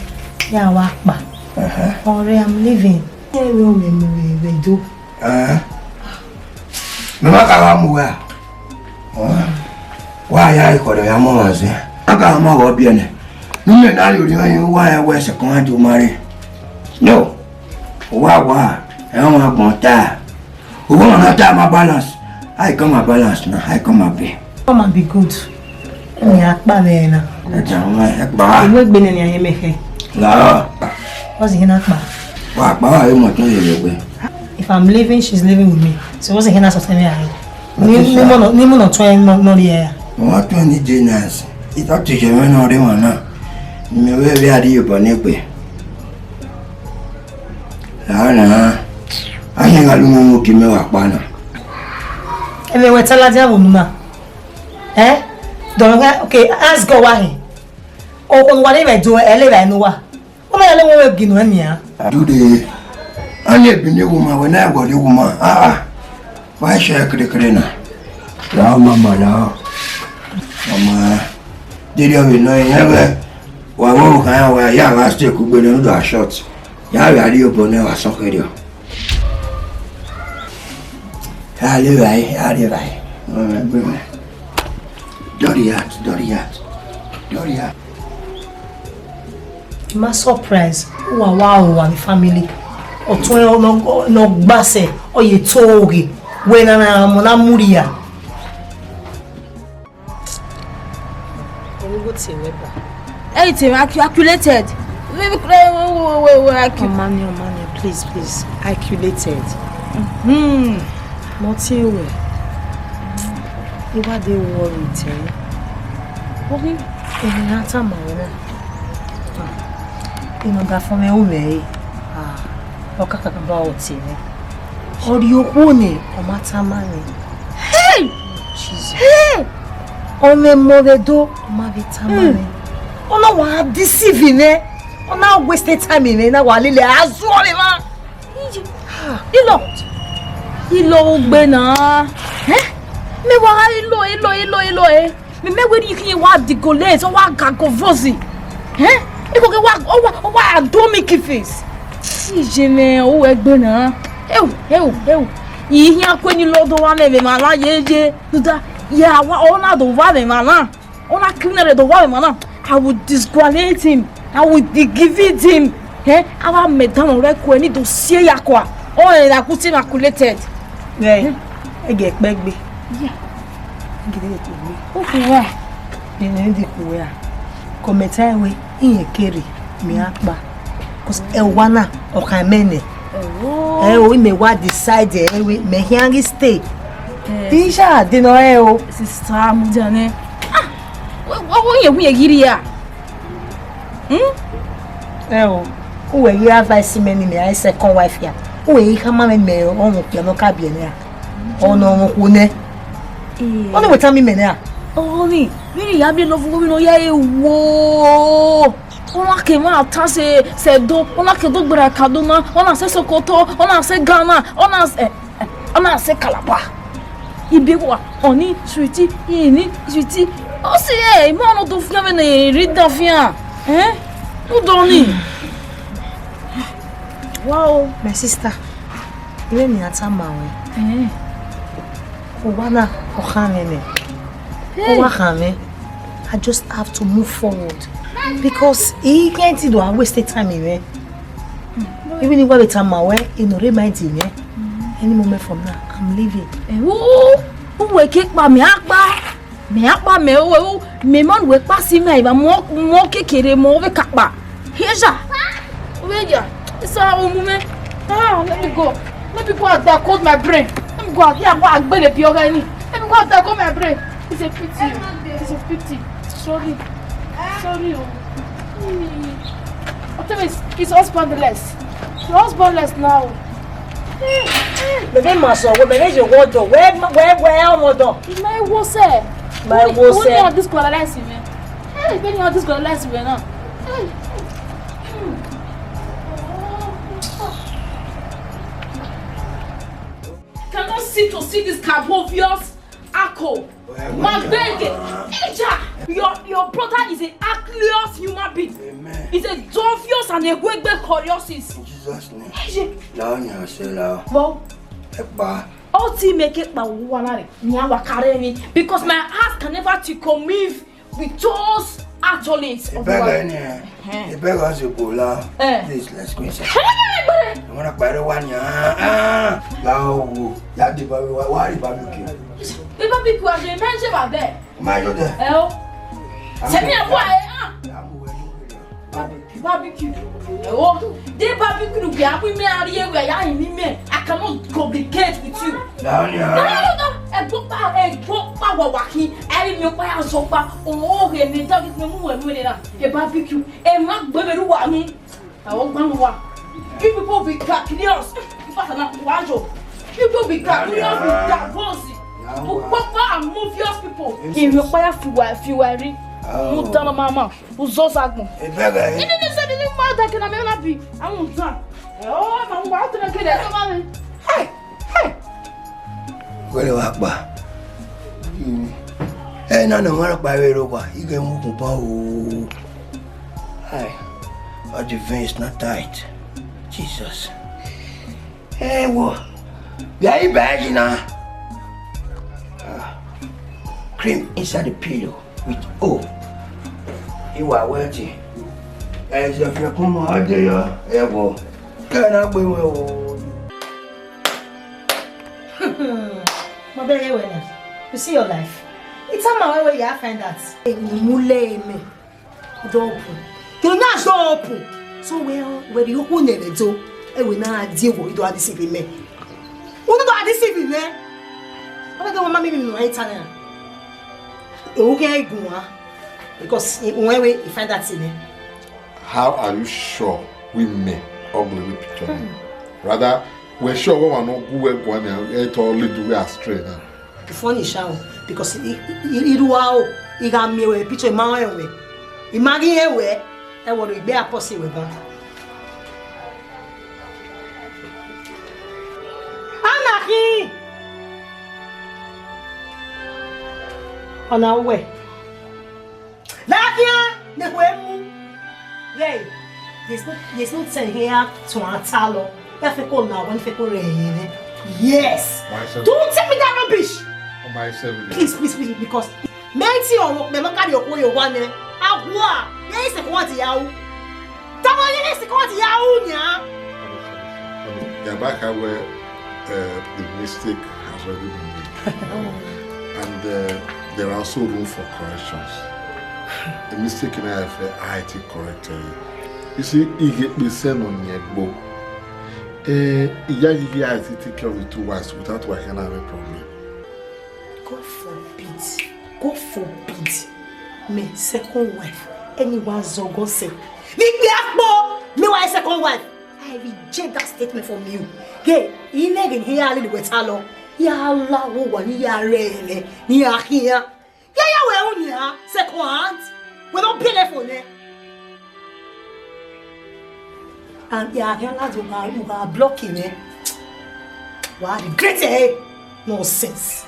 ya wa kpa. Uh-huh. Ọre I'm leaving. Ye we o mẹ mu vbe do. Uh-huh. Mẹ ma ka wa mu wẹ a? Wa ya ikọdọ ya mu ọmwa zẹ. A ka ma vbe biẹ nẹ. Ne imẹ na rhie orhiọn hin uwa rẹn wẹ sẹkọnmwẹ do ma rre. No. Uwa wa, ẹ ọmwa agbọn ta. Uwa na ta ma balance. I come my balance na, I come my pay. Come and be good. Ni a kpa vbe na. Ẹ ta wọn ẹ kpa. Ìwé gbé nẹ ni a yẹn mẹ khẹ. La. What's he na kpa? Wa kpa wa yo mo tun ye le gbe. If I'm leaving, she's leaving with me. So what's he na sọ sẹ mi a? Ni, ni mo no, ni mo no try no, no, yeah. Wọ́n tún ní Janus. Ìtọ́ ti ṣe mẹ́nà ọdẹ wọn náà. Ni mi wé bí adé yóò bọ̀ ní pé. Láàárín a yẹn gha lu wọn mú kí mẹ́wàá pa náà. Ẹmẹ wẹ tala dia wo numa. Eh? Dọ̀rọ̀ wá, okay, ask God wá hìn. O kò ní wà ní ìbẹ̀jọ ẹ lè rà ẹnu wa. Ó máa yẹ lé wọn wẹ ginu ẹ nìyà. Dude, a ní èbí ní wuma, wẹ náà wọlé wuma. Ah, ah. Why share kere kere na? Lao mama, lao. Mama, dede ọvbe nọ, ẹghẹ wa vbe ọvbokhan ya, wa ya gha stay kugbe ne u do a short. Ya vbe a rhie obọ nẹ wa sọn kherriọ. A rhie evbare, a rhie evbare. Dọrriat, dọrriat, dọrriat. Ma surprise, uwa wa ro wa vbe family. Ọtuẹn nọ, nọ gbasẹ, ọ ye to oghe. Wẹ na na mọ na mudia. Origho te mwẹ ba. Ẹ i te mwẹ calculated. Wait, wait, wait, wait, wait, wait, calcu- Ọmani, ọmani, please, please. Calculated. Hmm. Mo ti wẹ. Iwa dey worry tẹ. Orí ẹni a ta ma wẹ na. Inu da fọ mwẹ ru mwẹ re. Ah, ọ ka kaka ba ọtẹ mwẹ. Ọ rhie okhuo nẹ, ọ ma tama mwẹ. Hey! Jesus. Hey! Ọ mwẹ mọ vbe do, ọ ma vbe tama mwẹ. Ọ na wa deceive mwẹ. Ọ na waste time mwẹ, na wa lele a zuọ mwẹ ma. Ilọ. Ilọ ogbe na. Eh? Mẹ wa gha ilọ, ilọ, ilọ, ilọ, eh. Mẹ mẹ wẹ ne ikhiẹn wa digolẹ, ọ wa ga govozi. Eh? Iko ke wa, ọ wa, ọ wa do me key face. Iye mwẹ, o wẹ gbe na. Ewu, ewu, ewu. Ihian kue ni lọ do wa mwẹ vbe emwa na ye ye. Duda, ya wa, ọ na do wa vbe emwa na. Ọ na kiri na rre do wa vbe emwa na. I will disqualify him. I will degift him. Eh? Ava mẹ dan ọre kue ni do sie ya kua. Ọ rẹ na kuti immaculate. Ẹ, ẹ gẹ kpẹ gbe. Yeah. Ẹ gẹ kpẹ gbe. Oku wa. Ẹ, ẹ di ku wa. Kọmẹta ẹwe, iyen kere, mẹ a kpa. 'Cause ẹ wa na, ọ khan mẹ nẹ. Oh. Ẹ o, mẹ wa decide ẹ we, mẹ khian ghi stay. Eh. Isha de nọ ẹ o. Sister, mudia nẹ. Ah, wo, wo, wo ye, wo ye giri ya. Hmm? Ẹ o, uwẹ ye advice mẹ ni mẹ a second wife ya. Uwẹ ye khama mẹ mẹ ọmọ okpia nọ ka biẹ nẹ a. Ọna ọmọ okhuo nẹ. Eh. Ọni wẹ tama mẹ nẹ a. Ọni, vbene I ya miẹn ne ọ vughe vbene ọ ya re wo. Ọ na ke emwa tan sẹ, sẹ do, ọ na ke do gberra ka do na, ọ na sẹ Sokoto, ọ na sẹ Ghana, ọ na sẹ, ọ na sẹ Calabar. Ibe wa, ọni sweetie, ini sweetie. Ọ si, eh, ima nọ do fian vbene rri dan fian. Eh? U do ni. Wow, my sister. Ile ni a tama wẹ. Eh. Owa na, ọ khan mwẹ nẹ. Hey. Owa khan mwẹ. I just have to move forward. Because he can't do a waste time in there. Even if I tell my way, you know, remind him, eh? Any moment from now, I'm leaving. Eh, who, who will kick by me, Akpa? Me Akpa, me, oh, oh, me man will pass him, eh, but more, more kekere, more of a kakpa. Here's ya. Where ya? It's our own moment. Ah, let me go. Let me go and cold my brain. Let me go out. Yeah, go and gbele bi ọghẹ ni. Let me go out there, go my brain. It's a pity. It's a pity. Sorry. Sorry o. Hmm. What is, is husbandless. Your husbandless now. Mẹ vbe ma sẹ wẹ, mẹ vbe ye wẹ ọdọ, wẹ, wẹ, wẹ ọmọ ọdọ. Ma wo sẹ. Ma wo sẹ. Only this go realize me. Hey, when you this go realize me now. Hey. Cannot see to see this Kabovious Ako. Magbege. Eja, your, your brother is a heartless human being. Amen. He's a dubious and a wegbe curious. In Jesus' name. Eje. Lao nya se lao. Bo. Ekpa. All ti make it pa wa na re. Ni awa carry me because my heart can never to commit with those heartless of Ibẹgẹ one. Ni ẹ. Ẹhẹn. Ibẹgẹ ọsẹ kò la. Eh. Please, let's go inside. Hey, hey, hey, hey. Àwọn àpẹẹrẹ wà ní. Ah, ah. Yà á wò, yà á di barbecue, wà á rí barbecue. Ẹ barbecue àjọ ìmọ̀ ẹ̀ ń ṣe wà bẹ́ẹ̀. Ọmọ ayọ̀ dẹ̀. Ẹ o. Sẹ́mi ẹ̀ fún ẹ hàn. Barbecue. Ẹ o. Dé barbecue wẹ̀ á pín mẹ́ àrí ewì àyà yìí ní mẹ́. I cannot communicate with you. Láàrin No, no, no, no. Ẹ gbọ́ pa, ẹ gbọ́ pa wà wà kí. Ẹ rí mi pa ya zọ pa. O, o, he mi dá kí mi mú wẹ̀ mú ẹ nìyà. Ẹ barbecue. Ẹ má gbé mi rú wà nù. Àwọn gbọ́n wa. You people be curious. Ìfàsànà wà á jọ. You people be curious with divorce. Papa and movious people. Ìrìn ọ̀pá yà fi wà, fi wà rí. Mo dáná máa ma. Uzoza gbọn. Ebere. Ini ni se ni ma da kina me na bi. Awun zan. Eh, oh, ma wa tena kede so ma mi. Hey, hey. Wẹrẹ wa kpa. Ẹ na nọ wọn kpa vbe ro wa, ighe mu kun pa o. Hi. All the veins not tight. Jesus. Ẹ wo. Bia ibe yi na. Ah. Cream inside the pillow with hope. Iwa wealthy. Ẹ zẹ fi ẹkún mọ ọdẹ yọ. Ẹ wo. Kẹ na gbe wẹ o. Mo bẹghe wẹ na. You see your life. It's a man wey you find that. Emu le me. Door open. You know door open. So well, where the open the door. E we na die wo do deceive me. Unu do deceive me. What do mama me no right now? E wo ke igun wa. Because when we find that thing. How are you sure we may ugly we picture? Rather, we're sure we want no good we go and it all lead we astray now. Funny sha o, because i, i, i, iruwa o, I gha miẹn wẹ picture ma rẹn wẹ. I ma ghi rẹn wẹ, ẹ wọrọ igbe a pọ si wẹ ban. Anahi! Ọna uwẹ. Ladian ne wẹ mu. Hey, there's no, there's no ten here to Atalo. Ya fe ko na one fe ko re yẹn. Yes. Don't tell me that rubbish. Oh, my seven. Please, please, please, because many things on me no carry your your one. Agua. There is a what yahu. Tama there is a what yahu nya. Gabaka where uh, the mistake has already been made. And uh, there are also room for corrections. The mistake in I F A, I T corrected. You see, Ige Pesen on Yegbo. Eh, Iya Gigi I T take care of the two wives without working out a problem. God forbid. God forbid. Me second wife. Anyone zogo say. Ni pe akpo. Me wa second wife. I reject that statement from you. Ghe, I nẹ ghe ne I ya lele wẹ ta lọ, I ya la wo wa ne I ya rẹ ẹre, ne I ya khian. Ya ya wẹ ru nian, second hand. Wẹ no be lefo nẹ. And ya khian la do ma u ga block nẹ. Wa regret it. Nonsense.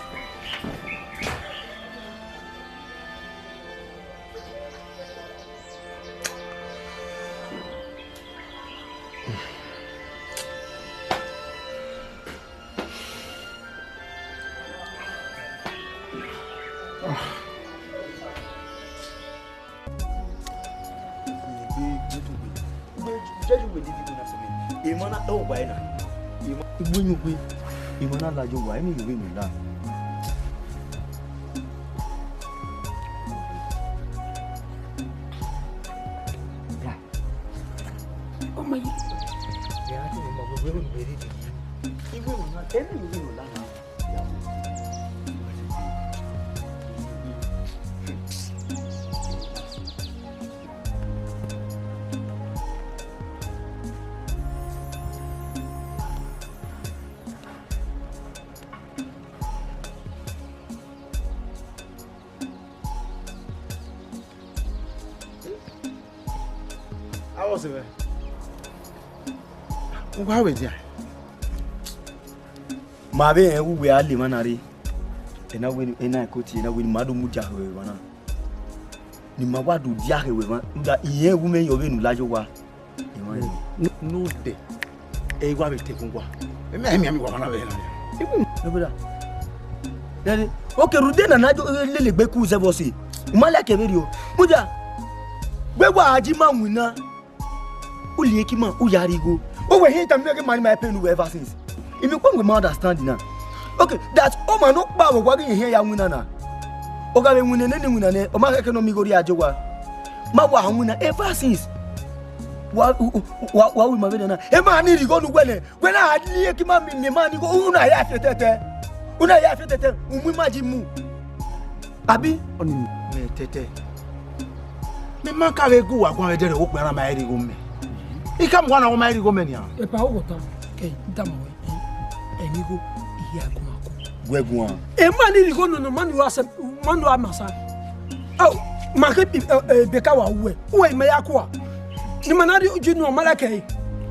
Emọ na tọ owa ẹre na. Emọ. Igbu yin ugbe, emọ na la ye owa, ẹmwẹ iyovbi emwi na. Ọmọ yìí. Ìyá ti mọ̀ gbogbo èrò ìbéèrè yìí. Iwe mama, ẹmwẹ iwe nọ lana. Awọ sẹ mwẹ. Uwa wẹ dia. Ma vbe rẹn uwẹ a le emwa na rre. Ena wẹ ena ẹko tie, ena wẹ ne ima do mudia khẹ vbe emwa na. Ne ima wa do dia khẹ vbe emwa. Rhunmwuda irẹn wu mwẹ yọ vbene u la ye owa. Emwa rẹn. No, no de. Ẹ i wa vbe te kun wa. Ẹ mẹ, ẹ mẹ, ẹ mẹ wa ma na vbe na. Ibu, no brother. Daddy, okay, rhunmwuda na na do lele egbe ku zẹ vbe ọse. U ma like vberriọ. Mudia. Wẹ wa ji ma winna. U lele ki ma, u ya rhie igho. U wẹ hin tama mwẹ ghe ma ni ma pay ne uwẹ ever since. Imẹ kpa wẹ ma understand na. Okay, that ọmwa nọkpa vbe owa ghi hiẹn ya winna na. Ọ gha vbe winna nene winna nẹ, ọ ma khẹke ne ọ miẹn igho rhie a ye owa. Ma wa winna ever since. Wa, u, u, wa, wa wi ma vbe nana. Ema ni rhie igho ne uwẹ nẹ. Wẹ na lele ki ma miẹn, miẹn ma ni igho, u na ya fi otẹtẹ. U na ya fi otẹtẹ, u mu ima ji mu. Abi? Ọni mẹ tẹtẹ. Mẹ ma ka vbe gu uwa guan vbe ẹdẹrẹ okpia na ma rhie igho mẹ. I ka mu uwa na ma rhie igho mẹ nian. Epa, u wota, ke, I tama wẹ, ẹ, ẹ ni igho, I ya gu uwa ku. Wẹ guan. Ẹ ma ni rhie igho nọ, nọ, ma ni uwa sẹ, ma ni uwa ma sa. Au, ma ke bi, ẹ, ẹ, beka wa uwẹ, uwẹ ima ya kua. Ni ma na rhie uji nu, ọ ma like ẹre.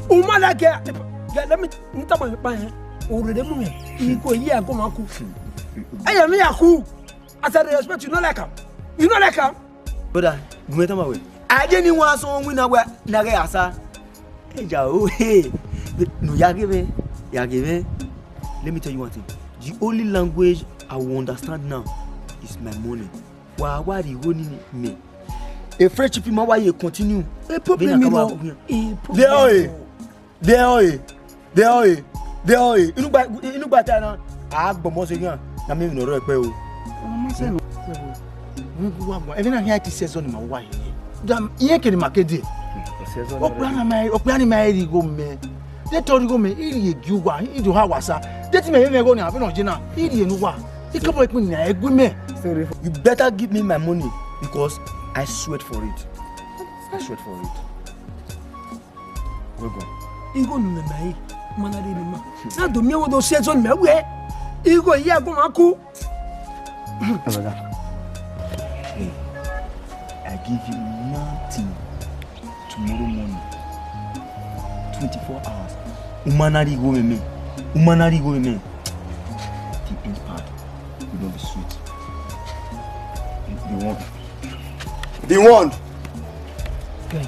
U ma like ẹre. Let me, n tama wẹ kpa ẹn. U rere mu mwẹ. I ko, I ya gu uwa ku. Ẹ ya mwẹ ya ku. As I dey respect you, you no like am. You no like am. Brother, gu mwẹ tama wẹ. A je ni wan sọn winna wẹ na ghẹ asa. Eja o, hey. No, ya ghe mwẹ, ya ghe mwẹ. Let me tell you one thing. The only language I will understand now is my money. Wa wa rhie igho ni mẹ. A friendship ma wa ye continue. A problem. Vbene a ka wa no. A problem. There, oi. Dẹ ọre, dẹ ọre, dẹ ọre. Inugba, inugba ta na, a gbọmọ se yan, na mi nọ rẹ pẹ o. Ọmọ sẹ nọ pẹ o. Wi gu wa gba. Ẹmwẹ na hia ti sẹ zọ ni ma wa ye. Da, iye kene ma kede. Okpia na ma, okpia ni ma ri igho mẹ. De to ri igho mẹ, I rhie gi uwa, I do ha wa sa. De ti mẹ vbe mẹ igho ni, avbe nọ je na, I rhie ne uwa. I kọbọ ikpin ni, ẹ gu mẹ. Sorry. You better give me my money because I sweat for it. I sweat for it. Wẹ guan. Igho ne u mwẹ ma re, ma na rhie ne ima. Na do miẹn wẹ do si ẹzọ ne imẹ wẹ. Igho ye agbọn mwa ku. Brother, hey, I give you nothing tomorrow morning. Twenty-four hours. U ma na rhie igho mwẹ mẹ. U ma na rhie igho mwẹ mẹ. The end part will not be sweet. Be warned. Be warned. Guy,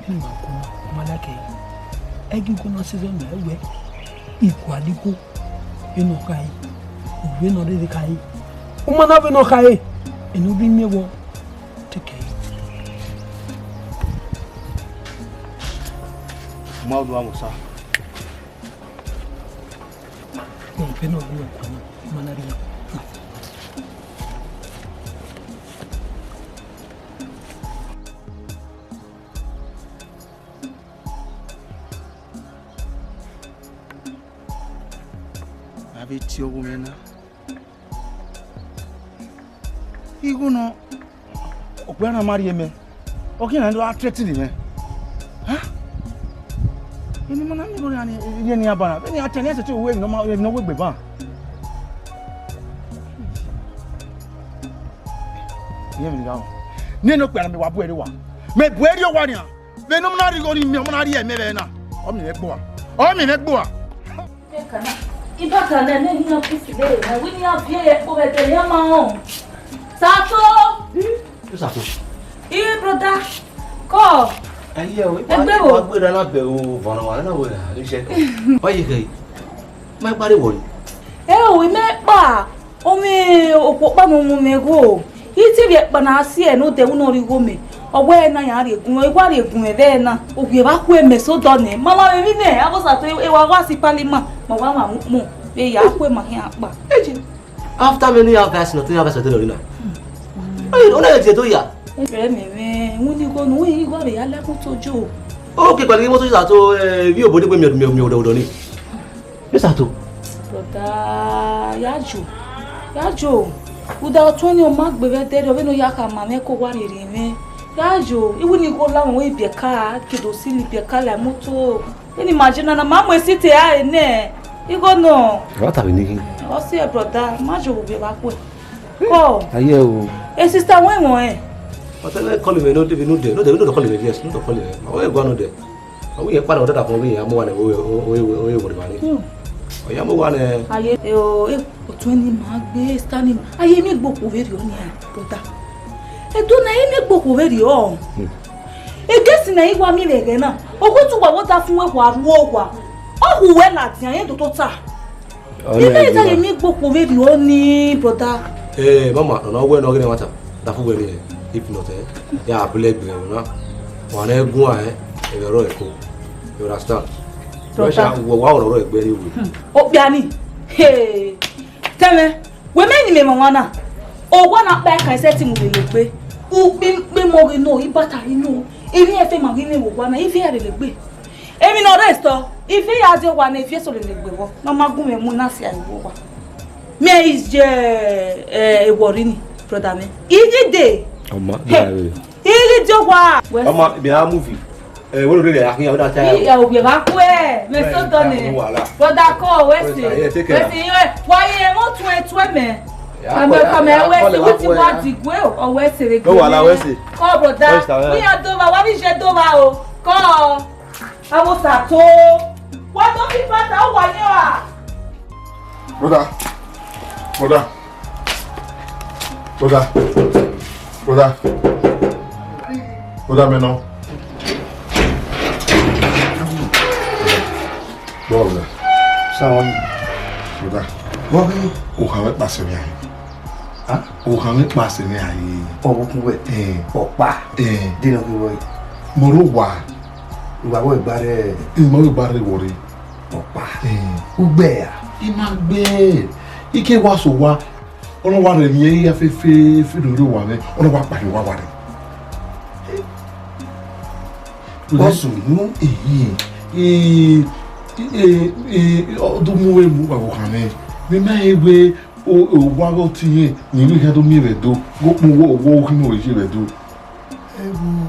vbene ima gu na, ma like ẹre. Ẹghẹ igho na sẹ zẹ mẹ wẹ, I gualọ igho vbene ọ khare, ovbi vbene ọ rherhe khare. U ma na vbene ọ khare, ene u rhie miẹn vbọ, take ẹre. Ma do aro sa. Vbene ọ gu ẹre kua na, ma na rhie. A vbe tie ọghe mwẹ na. Igho nọ, okpia na ma rhie mẹ. Ọ khian na do a threaten mwẹ. Ha? Eni ma na miẹn igho nian rhie ne iran ba na. Vbene iran tẹ ne iran sẹtin ru emwi ne ọ ma, emwi ne ọ wegbe ban. Iran emwi ni gha wọn. Nene okpia na mẹ wa bu ẹre rrie owa. Mẹ bu ẹre rrie owa nian. Vbene ọ ma na rhie igho ni mẹ, ọ ma na rhie mẹ vbe na. Ọ miẹn mwẹ gbe uwa. Ọ miẹn mwẹ gbe uwa. Ibata nẹ, ne iran ku fide na, wẹ ne iran viẹ ye ẹkpo vbe ẹdẹ, iran ma rẹn. Sato! Sato. Ii, brother. Kọ. Ẹyẹ o, egbe o. Wa gbe ra na bẹ o, vọnọ wa na wẹ, a le ṣe. Wa ye ke. Ma pare wọ. Ẹ o, imẹ kpa. Ọmọ okhuo ọkpa ne ọ mu mwẹ igho, I te vbe ẹkpa na si ẹre ne odẹ ẹvbo ne ọ rhie igho mẹ, ọ wẹ na ya rhie gun mwẹ, I wa rhie gun mwẹ vbe ẹre na, ovbi evba khu mẹ sẹ odọ nẹ, ma ma vbe emwi nẹ, avbe Osato, e wa wa si palima, ma wa ma mu ukpọn, vbe ya khu ma khian kpa. Eje. After many advice, nothing advice, nothing nothing. Ayi, una ye tie to ya. Ẹ mẹ mẹ, wẹ ni igho nu, wẹ igho vbe ya lẹ moto jo. Okay, kpali moto jo to, eh, vbe obo de gbe mi, mi, mi, odọ, odọ ni. Esa to. Brother, ya jo. Ya jo. Uda ọtuẹn ni ọ ma gbe vbe ẹdẹrriọ, vbene ọ ya khama mwẹ ke ọ wa rhie rhie mwẹ. Ya jo. Iwinna igho la mwẹ, wẹ ibiẹka, ke do sili ibiẹka la moto. Vbene ima je na na, ma mu esite a re nẹ. Igho nọ. Ọ ta vbe nighi. Ọ si ẹ, brother, ma jo vbe ovbi evba khuẹ. Kọ. Aye o. E sister wẹ ẹmwẹ ọnrẹn. Ọ te mwẹ call mwẹ, no dey, no dey, no dey, no dey call mwẹ, yes, no dey call mwẹ. Ma wẹ gua no dey. Ọ wẹ irẹn kpa na, ọ dada kan, ọ wẹ irẹn a mu owa nẹ, ọ, ọ, ọ, ọ, ọ, ọ, ọ, ọ, Hmm. Ọ ya mu owa nẹ. Aye, e o, e, ọtuẹn ni ma gbe, sister ni ma. Aye, miẹn gbe okhuo vberriọ nian, brother. Edo na, e miẹn gbe okhuo vberriọ. Hmm. Egesi na i wa miẹn vbe ẹghẹ na. Okhuo te uwa vbe ọdafẹn uwa rhuọ owa. Ọ hu uwẹ ladian, rẹn do tota. Ọ na Ime ẹ i ta ghe ghe na. Miẹn gbe okhuo vberriọ ni, brother. Eh, mama, nọ na wẹ ne ọ ghi na ẹmwata. Dafu wẹ ni, if not, eh, ya bele gbe na. Wa na guan, eh, ẹghẹ ọrọre ko. You understand? Brother. Wẹ sha, wa, wa ọrọre ẹgbẹ ni we. Hmm. Okpia ni. Hey. Tẹmwẹ, wẹ mẹ ni mẹ mama na. Owa na kpa ẹkan ẹsẹ te mu lele egbe. Ukpimkpimọ ghi nọ, ibata ghi nọ. Emwi ẹfe ma ghi mwẹ vbe owa na, ive ya lele egbe. Emwi ne ọ rre sọ, ive ya zẹ owa ne ive eso lele egbe vbọ, ne ọ ma gu mwẹ mu na sia vbe owa. Mẹ i ye, eh, ewọ rri ni, brother mẹ. I ghi dee. Ọ ma Hey, gha re. I ghi dee owa. Wẹ Ọ ma, bia movie. Eh, wẹ rẹ a khian, wẹ da ta. I, eh, ovbi evba khuẹ, mẹ so dọ nẹ. No wahala. Brother, kọ, wẹ Wẹ se. Sa, yeah, take care. Wẹ se, wa ye mo tuẹ tuẹ mẹ. Ya, Kame, kọ, kame, ya, wẹ kọ se, le wa witi kọ, wa ya. Di gwe o, ọ wẹ se re No wahala, gbe. Wẹ se. Kọ, brother. Wẹ sa, yeah. Wi ya dova, wa bi je dova o. Kọ. Avo sa to. Wa do fi pata, u wa ye ra? Brother. Brother. Brother. Brother. Brother, mẹ nọ. Brother. Sawan. Brother. Bọghe? Okha mwẹ kpasẹ mwẹ aye. Ah? Okha mwẹ kpasẹ mwẹ aye. Ọvbokhan wẹ? Eh. Ọkpa? Eh. Dena ghi wẹ? Mọrọ owa. Uwa wẹ gba rre? Eh, ma wẹ gba rre wọ rre. Ọkpa. Eh. Ugbẹ ra? I ma gbe. I ke wa so wa. Ọ na wa rre emwi ẹre ya fefe, fe do rre owa mwẹ. Ọ na wa kpa rre owa wa rre. Ọ sunu. Ehe, e, e, e, e, ọ do mu vbe mu vbe ọvbokhan nẹ. Mẹ ma rẹn wẹẹ, o, o, owa ghe ọtẹn irẹn, ne I vbe khian do miẹn vbe Ẹdo, ghẹ kpẹn owa, owa ukhin ne ọ ye vbe Ẹdo. Ẹwo.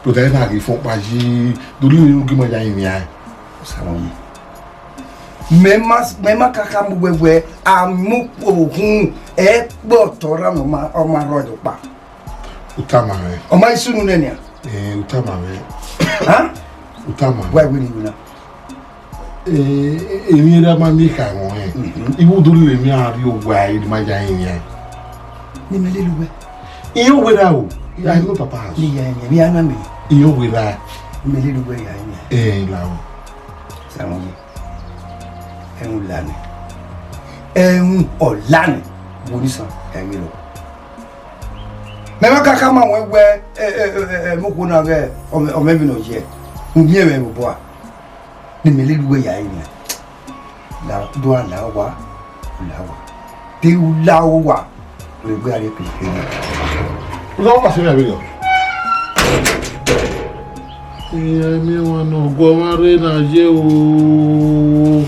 Brother, na ghi fọn kpa yi, do rhie unu gie ima ya rinmwian. Osawa yi. Mẹ ma, mẹ ma kaka mu wẹẹ, wẹẹ, a mu ohun ẹkpọ otọ ra mẹ, ọ ma, ọ ma rrọọ do kpa. U tama mwẹ. Ọ ma i sunu nẹ nian? Eh, u tama mwẹ. Ha? U tama mwẹ. Wẹ wẹ ni wina. Eh, emwi erha ma miẹn kha ẹmwẹ ọnrẹn. Mhm. I vbe do lele emwi a rrie owa ẹre ne ima ya rinmwian. Ne imẹ lele uwẹ. Iran werra o. I know papa house. Ne I ya rinmwian, emwi a na mẹ. Iran werra. Ne imẹ lele uwẹ ya rinmwian. Eh, la o. Samuel. Ẹrun la nẹ. Ẹrun ọ la nẹ. Wo ni san, ẹ i ghi rọ. Mẹ ma kaka ma wẹẹ wẹẹ, ẹ, ẹ, ẹ, ẹ, ẹ, mẹ okhuo na ghẹ, ọ mẹ, ọ mẹ emwi ne ọ ye, u miẹn mwẹ vbe obọ a? Ne imẹ lele uwẹ ya rinmwian. La, do a la owa, u la owa. Te u la owa, u rhe gbe aro kere kere. U la owa sẹ mwẹ vberriọ. Iran miẹn emwa ne ọ gu ọmwa rre na ye o.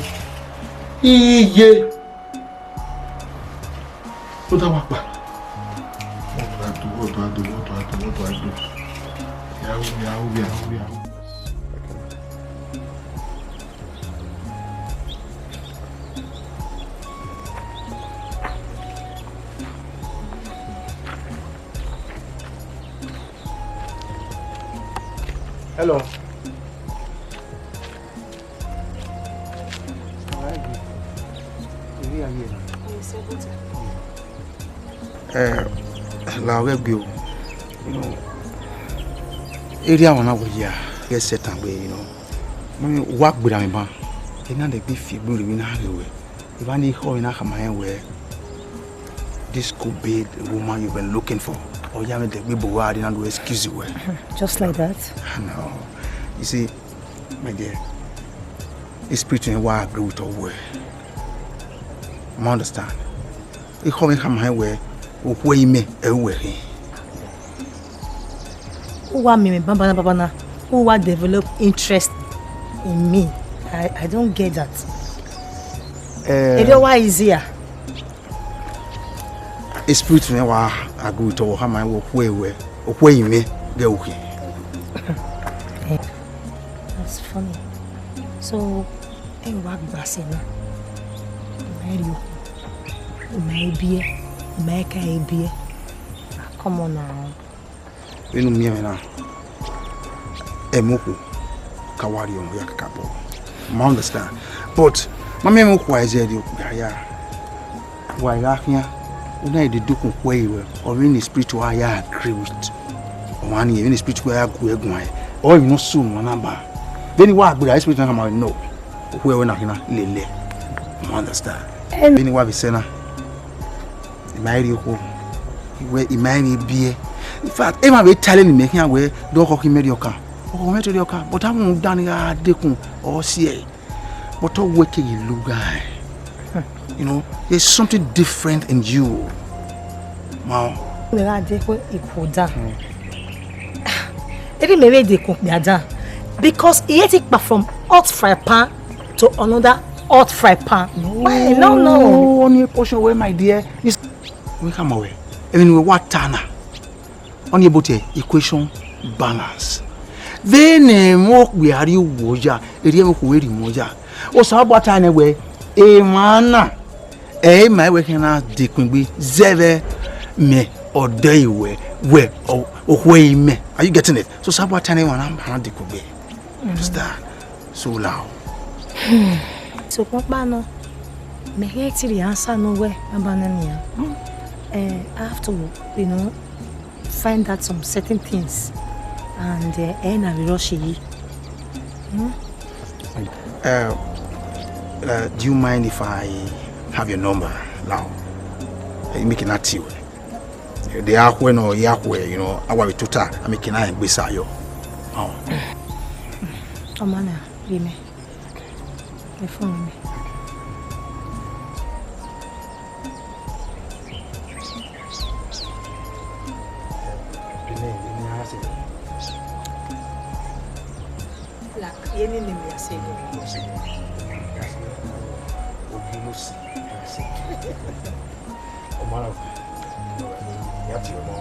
Iye. Brother, wa kpa. What do I do? What do I do? What do I do? What do I do? Yahoo, yahoo, yahoo, yahoo. Hello. Eh, la ọghe gbe o. You know, erha ọmwa na wẹ ya, ghẹ sẹ tan gbe, you know. Mami, wa gberra mwẹ ban. Ena de gbe fi egbe rre vbe na ghe wẹ. Evba ni khọ mwẹ na khama rẹn wẹ, this could be the woman you've been looking for. Ọ ya mwẹ de gbe bo wa de na do excuse wẹ. Just like that? I know. You see, my dear, this spirit in wa agree with your word. I understand. Ekhọe mwẹ khama hẹn wẹẹ, okhuo imẹ, ẹ i ru wẹ khin. U wa miẹn mwẹ banbanna banbanna, u wa develop interest in me. I, I don't get that. Eh, Erriọ wa easy a? Spirit mwẹ wa agree with ọvbokhan ma wẹ okhuo ẹre, okhuo ẹre mwẹ ghẹ ukhin. That's funny. So, ẹ wa gba sẹ na. Ima i rhie okhuo. Ima i biẹ. Ima i ka i biẹ. Ah, come on now. Vbene u miẹn mwẹ na, ẹmwẹ okhuo ka wa rrie ọmwa ya kakabọ. Ma understand. But ma miẹn ẹmwẹ okhuo a i zẹ rrie okpia ya. Wa i gha khian, u na i de dokun khuẹ i wẹ, ọ vbe ne spirit wa ya agree with. Ọmwa ni, vbene spirit wa ya gu ẹ guan, ọ emwi ne ọ sunu na ba. Vbene wa gberra spirit na khama no, okhuo ẹre na khin na lele. Ma understand. Vbene wa vbe sẹ na, ima i rhie okhuo, wẹ ima i vbe biẹ. In fact, emwa vbe tae ne imẹ khian wẹ, de ọkhọ khin mẹ rriọka. Ọkhọ mwẹ te rriọka, but avbe rhunmwuda ne I gha dekun, ọ si ẹe. But ọ wẹ keghi lugha ẹe. You know, there's something different in you. Ma. Mẹ gha dekun ikhuo dan. Maybe mẹ vbe dekun okpia dan. Because I hate it from hot fry pan to another hot fry pan. No, no, no. Only a portion where, my dear. Is we come away. Even we water na. Ọnii ebo te equation balance. Vbene ẹmwẹ okpia rrie uwu oya, erriọ ẹmwẹ okhuo rrie imẹ oya. Osanobua ta nẹ wẹ, emwa na, ẹ i ma wẹ khian na dekun egbe zẹvbe mẹ, ọdẹ wẹ, wẹ, ọ, okhuo ẹre imẹ. Are you getting it? So Osanobua ta nẹ wẹ na, na dekun egbe. Understand? So now. Sokpan ọkpa nọ, mẹ ghẹ te rhie answer ne uwẹ aban nian. Eh, I have to, you know, find out some certain things, and, eh, ẹ na vbe rush yi. Hmm? Uh, uh, do you mind if I have your number now? Eh, make it not you. The akhuẹ nọ, the akhuẹ, you know, I want to talk. I make it not be sayo. Oh. Ọmọ na, give me. The phone me. Like, ye ni ni mi ase. Ọmọ náà, ìyá ti ọmọ.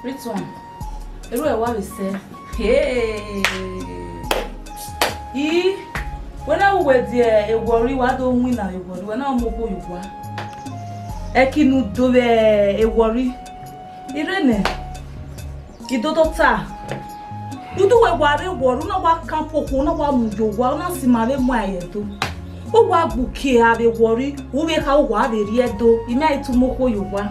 Ritwan, erriọ wa vbe sẹ. Hey! I, wẹ na ru wẹ die ewọrri, wa do winna vbe ewọrri, wẹ na mu okhuo ye owa. Ẹki ne u do vbe ewọrri, I rre nẹ, I do do ta. Udu wẹ wa rre ewọrri, u na wa kan po okhuo, u na wa mu ye owa, u na si ima vbe mu ẹre ye Ẹdo. U wa gbe uki ra vbe ewọrri, u vbe kha, u wa vbe rrie Ẹdo, I ma i tu mu okhuo ye owa.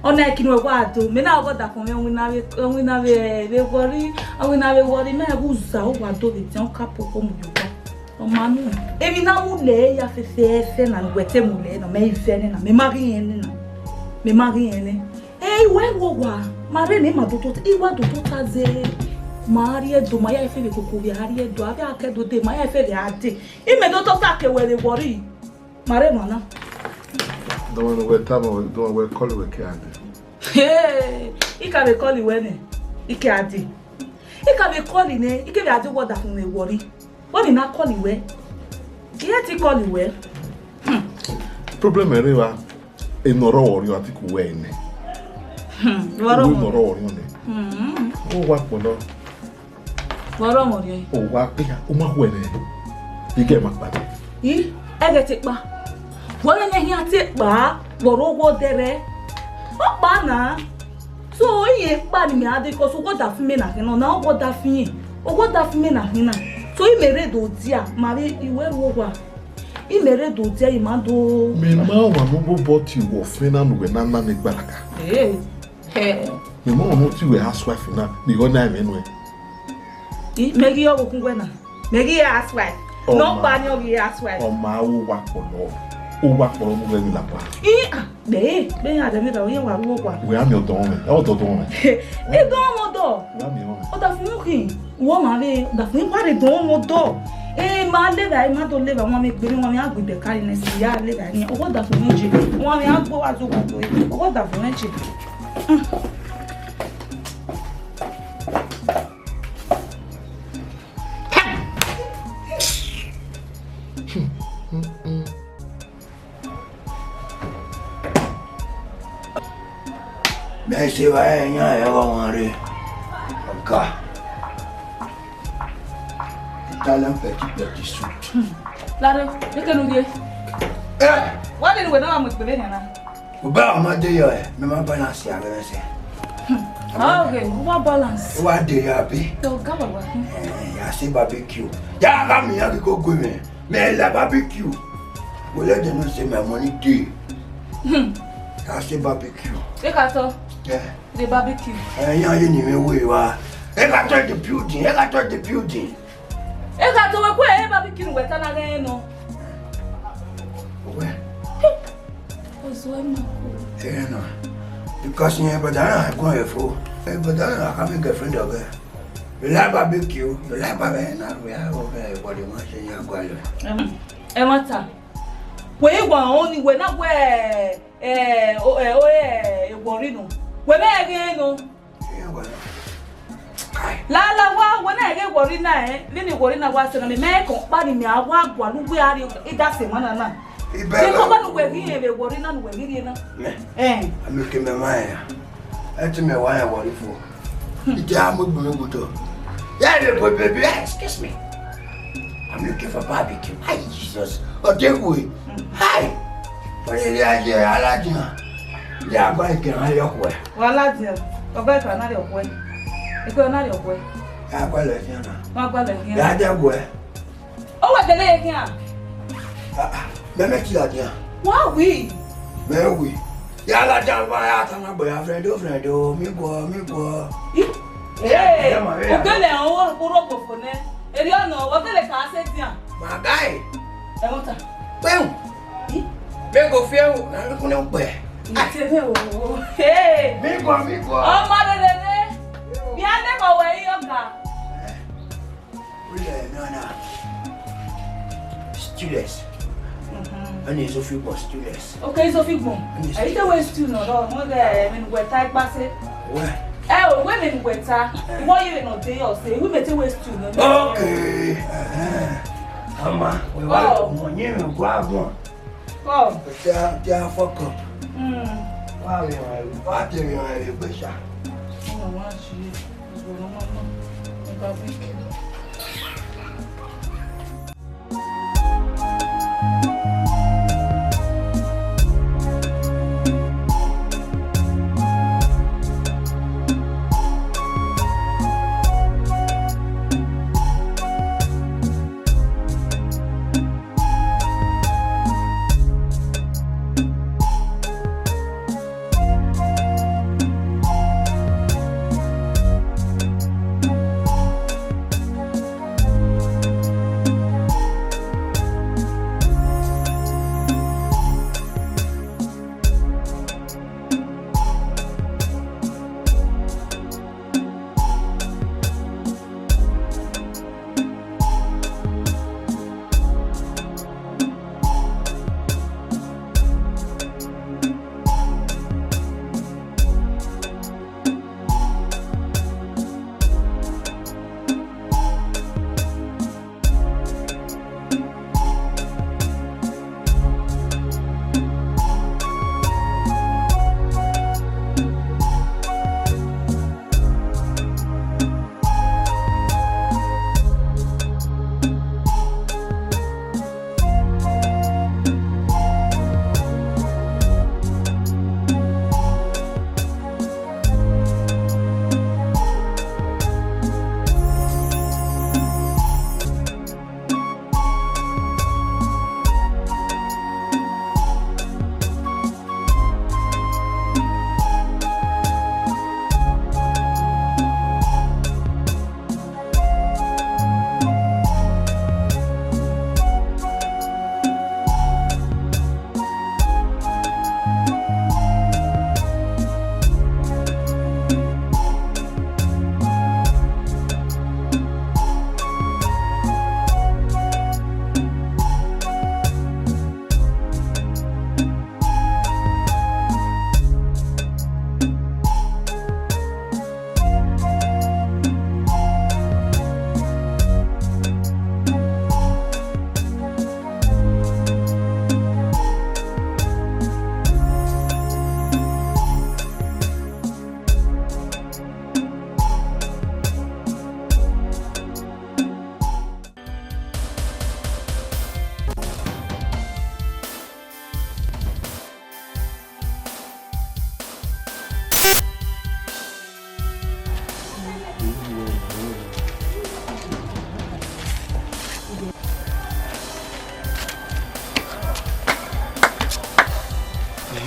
Ọna ẹki ne uwẹ wa do, mẹ na ọghe ọdafẹn mwẹ winna vbe, winna vbe, vbe ewọrri, winna vbe ewọrri, mẹ ghe uza, u wa do vbe edian, u ka po okhuo mu ye owa. Ọ ma nu. Emwi ne a mu lẹ ya fẹfẹfẹ na, ne uwẹ te mu lẹ na, mẹ i vẹ nẹ na, mẹ ma ghi rẹn nẹ na, mẹ ma ghi rẹn nẹ. Ẹ, I wẹ ru owa, ma rre ne ima do tota, I wa do tota zẹ, ma rrie Ẹdo, ma ya fẹ vbe koko vbe a rrie Ẹdo, avbe a ke do dee, ma ya fẹ vbe a dee. Imẹ do tota ke wẹ vbe ewọrri, ma rre emwa na. Dọmọ ne uwẹ tama, dọmọ wẹ call wẹ ke a dee. Hey, I ka vbe call wẹ nẹ, I ke a dee. I ka vbe call nẹ, I ke vbe a dee, u wa da fun vbe ewọrri. Vbọni na call wẹ? I he te call wẹ. Hmm. Problem ẹre wa, enọ rọ wẹ ọrriọ, a ti ku wẹ nẹ. Hmm, wa rọ wẹ enọ rọ wẹ ọrriọ nẹ. Hmm. U wa kpọlọ. Wa rọ wẹ ọrriọ. U wa, iya, u ma khuẹ nẹ. I gẹ ma kpa nẹ. I, ẹghẹ te kpa. Wẹ ọnii ne iran te kpa, wẹ ọre owa odẹ rẹ. Ọ kpa na. So, iran kpa ne imẹ a dee, 'cause owa ọdafẹn mwẹ na khin na, na owa ọdafẹn irẹn, owa ọdafẹn mwẹ na khin na. So, imẹ rre do dia, ma vbe, I wẹ ru owa. Imẹ rre do dia, I ma do. Mẹ ma wa ne obọ tie uwẹ ọfẹn na ne uwẹ na na ne gbaraka. Ee, hẹ. Mẹ ma wa ne ọ tie uwẹ housewife na, ne I ghe ọna ẹmwẹ nuẹn. I, mẹ ghi ọvbokhan uwẹ na. Mẹ ghi housewife. Ọ ma. Nọkpa ni ọ ghi housewife. Ọ ma, u wa kpọlọ. Uwa kpọlọ mu vbe emwi lapa. I, ah, gbe, gbe ya dẹ vbe da, ọ ye wa ru owa. Wẹ a miẹn ọdọ mwẹ, ẹ ọdọ ọdọ mwẹ. Ẹ dọ mwẹ ọdọ. Wẹ a miẹn ọmọ. Ọdafẹn khin, wọ ma vbe, ọdafẹn wa rre dọ mwẹ ọdọ. Ẹ ma leva, ẹ ma do leva, wọn mi gbe, wọn mi a gbe ibẹ kari nẹ si, ya leva ni. Ọwọ ọdafẹn mwẹ je, wọn mi a gbe wa zo wa do. Ọwọ ọdafẹn mwẹ je. Mẹ i se evba ẹre iran ẹre ọmwa rre, ọga. Italian petty petty suit. Lare, neke ne u rhie. Eh! Wa de ne uwẹ na wa mu egbe vbe nian na. Uba ọ ma de yọ ẹ, mẹ ma balance a vbe sẹ. Ah, okay, u wa balance. Wa de ya bi. Te ọga wa wa. Eh, ya se barbecue. Ya ga mi ya bi ko gbe mẹ. Mẹ la barbecue. Well, let them know say my money dey. Hmm. I say barbecue. Take out all. Yeah. The barbecue. Eh, yeah, you need me way wa. Take out all the building. Take out all the building. Take out all the barbecue. Wẹ ta na ghe nọ. Wẹ. Ozo ẹ ma ko. Eh, no. Because yeah, but I go here for. Eh, but I can't make a friend of her. You like barbecue? You like barbecue? Na we are over everybody wants to hear go. Em, ẹ ma ta. Wẹ i wa ọn ni wẹ na wẹ, eh, o, eh, o, eh, ewọrri nọ. Wẹ mẹ ghe nọ. Lala wa, wẹ na ghe ewọrri na, eh, vbene ewọrri na wa sẹ na, mẹ, mẹ kọn kpa ni mẹ a wa gualọ uwẹ a rrie, I da sẹ emwa na na. Ibẹ. Ẹ kọ ba ne uwẹ ghi rẹn vbe ewọrri na ne uwẹ ghi rrie na. Nẹ. Eh. Ameke mẹ ma ya. Ẹ te mẹ wa rẹn ewọrri fo. Ide a mu egbe mwẹ gbe otọ. Yeah, baby, baby, hey, excuse me. I'm looking for barbecue. Hi, Jesus. Ọdẹ gue. Hi. Wọ́n lè rí ayé aládìyàn. Ilé àgbà ìkẹrìn ayé ọkọ ẹ̀. Wọ́n aládìyàn. Ọgbẹ́ ìkẹrìn náà rí ọkọ ẹ̀. Ìkẹrìn náà rí ọkọ ẹ̀. Ẹ àgbà lọ sí ọ̀nà. Wọ́n àgbà lọ sí ọ̀nà. Ẹ á dẹ́gun ẹ. Ọ wẹ gele ye khian. Ah, ah, mẹ mẹ ti ladian. Wa wi. Mẹ wi. Ya ladian wa ya ta ma gbe ya friend o, friend o, mi guọ, mi guọ. Ih. Ya, ee, ya ma, ya. Ugele ọhọn ro kpo fo nẹ. Eri ọnọ, ugele ka se dian. Ma guy. Ẹ mọ ta. Pẹun. Ih. Mẹ go fi ẹwu, na lukun ne ukpẹ. Ite mẹ o. Ee. Mi guọ, mi guọ. Ọmọ rere re. Bia ne ma wẹ yi ọga. Wílẹ̀ náà náà. Students. Mhm. Ẹni Isofigbọn students. Okay, Isofigbọn. Ẹni Èyí tẹ́ wẹ́ student náà, wọ́n gẹ ẹ̀mí nìwẹ̀ ta ipá sí. Wẹ́. Ẹ o, ìwé mi nìwẹ̀ ta. Eh. Ìwọ yìí nà dé ọ̀sẹ̀, ìwé mi tẹ́ wẹ́ student náà. Okay. Ẹ̀hẹ́n. Àmà, wẹ̀ wá Oh. ọmọ yín rìn gbọ́ àgbọ̀n. Come. Tẹ́ a, tẹ́ a fọkàn. Mm. Wá rìn ọ̀rẹ́, wá tẹ̀lé ọ̀rẹ́ rẹ̀ gbé ṣá. Ọmọ wa ṣe é, ìgbọ̀nà máa mọ́, nípa wíìkì.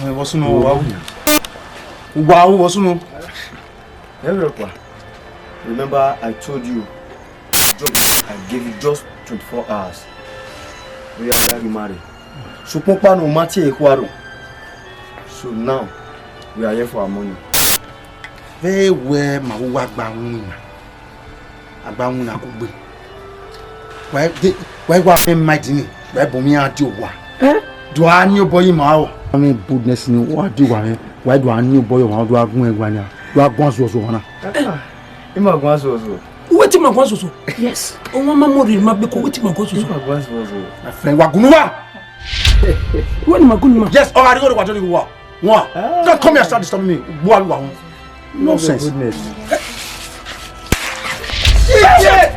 Vbọ sunu wa u? Wa u vbọ sunu? Everyone, remember I told you, job, I gave you just twenty-four hours. We are ready to marry. Sokpan ọkpa ne u ma tie ekhua ro. So now, we are here for our money. Vbe wẹ ma vbe uwa gba winna, a gba winna kugbe. Wa de, wa wa vbe ma idin ni, wa bu mi iran die owa. Eh? Do a ni obọ yi ma o. I mean, boldness ni wa die owa mwẹ. Wa do a ni obọ yi ma, do a gun ẹwa ni, do a gun azuọzuọ na. Ah, ima gun azuọzuọ. Wetin ma gun azuọzuọ? Yes. Ọmwa ma mọ rhie ma gbe ko, wetin ma gun azuọzuọ? Ima gun azuọzuọ. My friend, wa gunu wa. Wẹ ni ma gunu ma? Yes, ọ gha rhie igho wa do ni wa. Wa. Ah. Don't come here, start disturbing me. Wa wa. Nonsense. Goodness. Iye!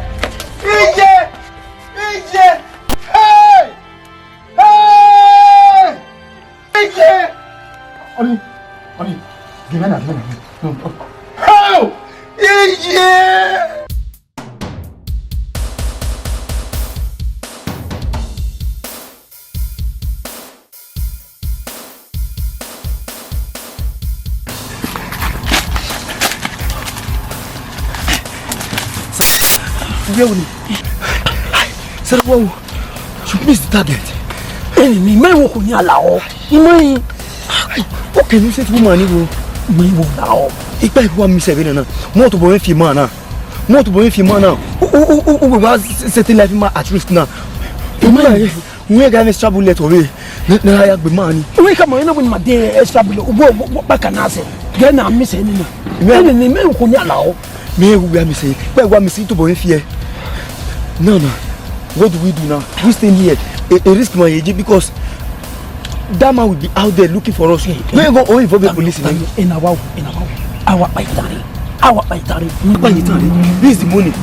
Iye! Iye! Hey! Hey! Iye! Honey, honey, give me that, give me that. No, no. How? Iye! Sir, where we? Sir, wow, you missed the target. Enemy, my work on your law. Imagine. What can you say to woman? My work now. Ipa ipa mi seven na. Mo to boy fi man na. Mo to boy fi man na. U u u u u wa setting life man at risk na. Imagine. Wẹ ga extra bullet ọvbe ne a ya gbe ma ni. Wẹ ka ma, ena wẹ ma de extra bullet. Wo wo wo pa kana se. Ge na mi se ni na. Ene ni me ko nya la o. Me wu ya mi se. Pe wa mi si to bo fi e. No, no. What do we do now? We stay here. A, a risk my age because that man will be out there looking for us. We go o involve the police. Ena wa, ena wa. Awa pa itare. Awa pa itare. Pa itare. This is the money.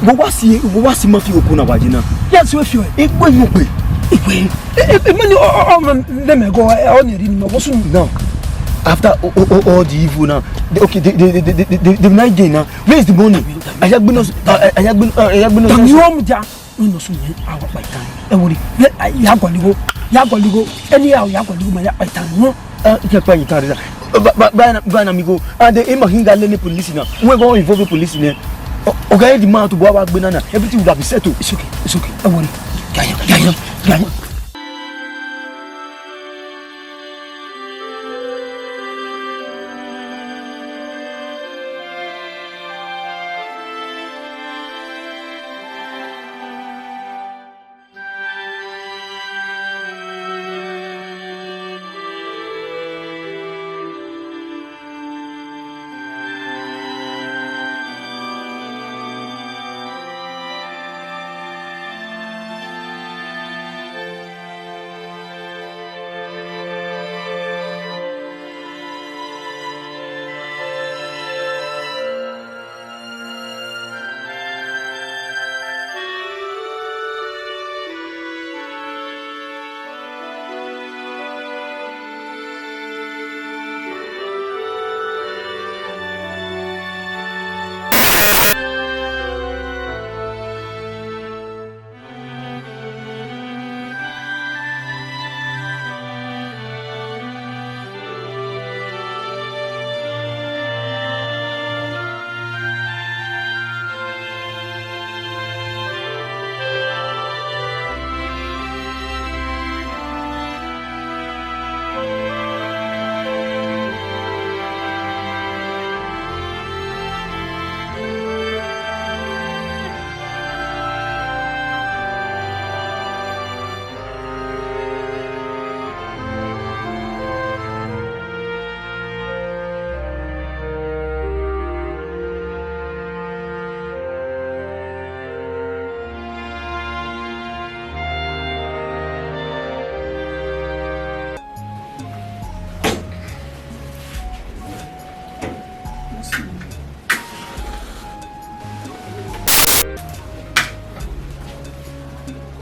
Wo wa si, wo wa si ma fi oko na wa je na. Yes, we fi. E pe yo pe. E pe. E e mani o o o le me go, e o ni ri ni mo sun. Now, after all, all, all the evil now, the, okay, the the the the the, the night day now. Where is the money? Ayagbinu, ayagbinu, ayagbinu. Tami wo mu ja. Unu sun yẹn, a wa pa itan. Ẹ wo ri, ya gọligho, ya gọligho, anyhow ya gọligho ma ya pa itan wọn. Ah, you can pa itan rẹ. Ba ba ba na mi go. And the ima hinga lene police na. We go involve police na. Oga, the man to bo wa gbe na na. Everything would have been settled. It's okay, it's okay. Ẹ wo ri, ya ya ya ya ya.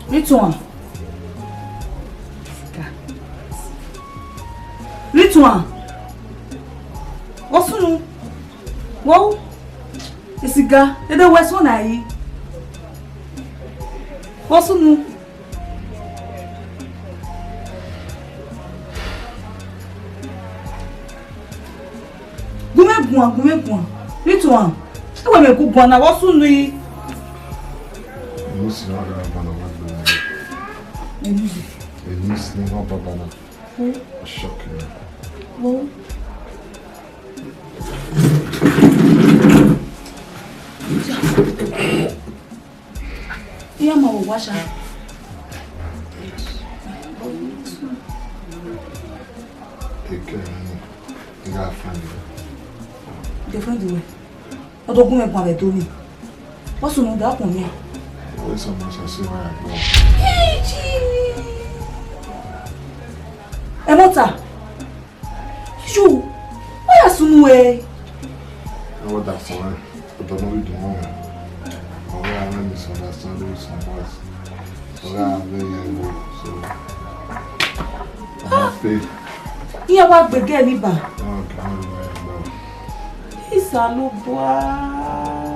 Rituan. Rituan. Osunu. Wo. Isiga. Dede wẹ sunu na yi. Osunu. Guan, gu mwẹ guan. Rituan, ẹ wẹ mẹ gu guan na, vbe ọ sunu i? Eni si ne ọ gha banọ wa gbe mwẹ. Eni si. Eni si ne ọ gha banọ. Hmm. Ọ shock mwẹ. Oh. Iran ma vbe owa sha. Ekẹ, I gha find you. Girlfriend wẹ? Ọ do gu mwẹ guan vbe Ẹdo nii. Vbe ọ sunu da kpọnmwẹ? Wẹ sẹ ọmọ sẹ sẹ wa ya gbọ. Iji! Ẹmwata! Yu, ọ ya sunu ẹe. Ẹ wọ da fọn ẹn, ọdọ ne ọ rhie idunmwu mwẹ. Ọ gha mwẹ misunderstanding with some boys. Ọ gha mwẹ iran ẹvbo, so, ọ ma pay. Iran wa gbe girl ni ba. Iran wa gbe girl ni ba. Isalobua.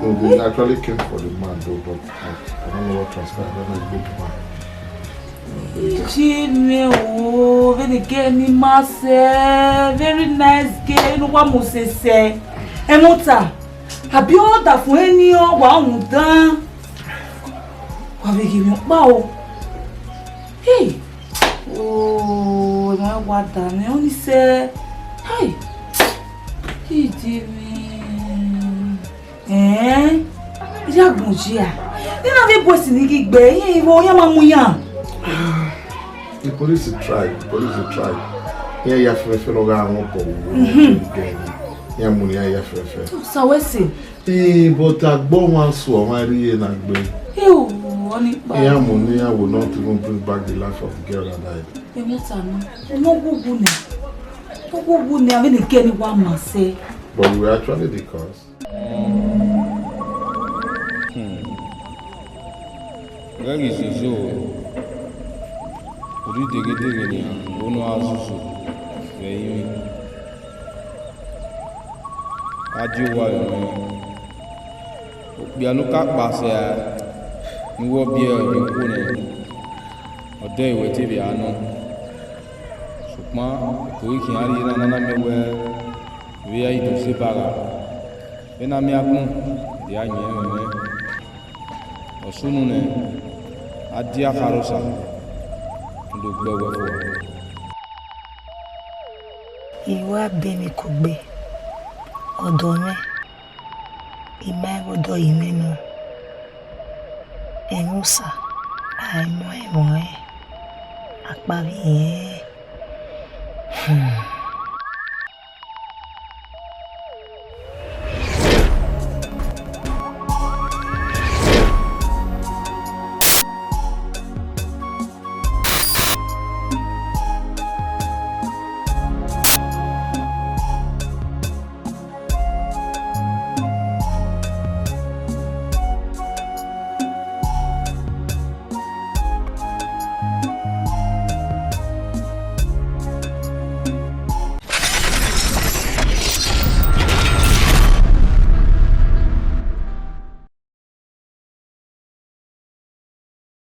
No, they actually came for the man though, but I, I don't know what transpired. I don't know if they do man. Iji mwẹ o, vbene girl ni ma sẹ, very nice girl, ne uwa mu sẹ sẹ. Ẹmwata, abi ọ da fun ẹni ọ wa rhunmwuda. Wa vbe ghi mwẹ ọkpa o. Hey! Oh, emwa wa da mwẹ, ọ ni sẹ. Hey! Iji mwẹ. Ẹn, ya gbọn ye a. Ne na vbe bu ẹse ni ghi gbe, iran igho, iran ma mu iran. The police try, the police try. Iran ya fẹfẹ ne ọ gha rọn obọ vbe iran mu ne iran ya fẹfẹ. Sa wẹ sẹ. Eh, but agbọn wa so ọmwa rhie na gbe. Ewu, ọ ni kpa. Iran mu ne iran will not even bring back the life of the girl that died. Ẹmwata nọ, ọ ghughu nẹ. Ọ ghughu nẹ, avbe ne girl ni wa ma sẹ. But you were actually the cause. Hmm. Ghẹ ghi zozo, u rhie ideghedeghe nian, u no gha zuzu vbe ẹrinmwi. A die owa vbe mwẹ, okpia ne u ka kpa sẹ ne uwẹ ọ biẹ ọyẹn okhuo nẹ, ọ dẹ wẹ te vbe a nọ. Sokpan, ko ghi khian rhie na, na miẹn wẹ vbe a i do zeba gha. Vbene a miẹn agbọn, a dia yẹn ẹmwẹ mwẹ. Ọ sunu nẹ, a dia Akharosa, do gbe ẹwẹ fo. I wa be emwi kugbe, ọdọ mwẹ, I ma vbe ọdọ yi mwẹ nọ. Ẹmwẹ Osa, a i mu ẹmwẹ ọnrẹn, akpavbi irẹn. Hmm.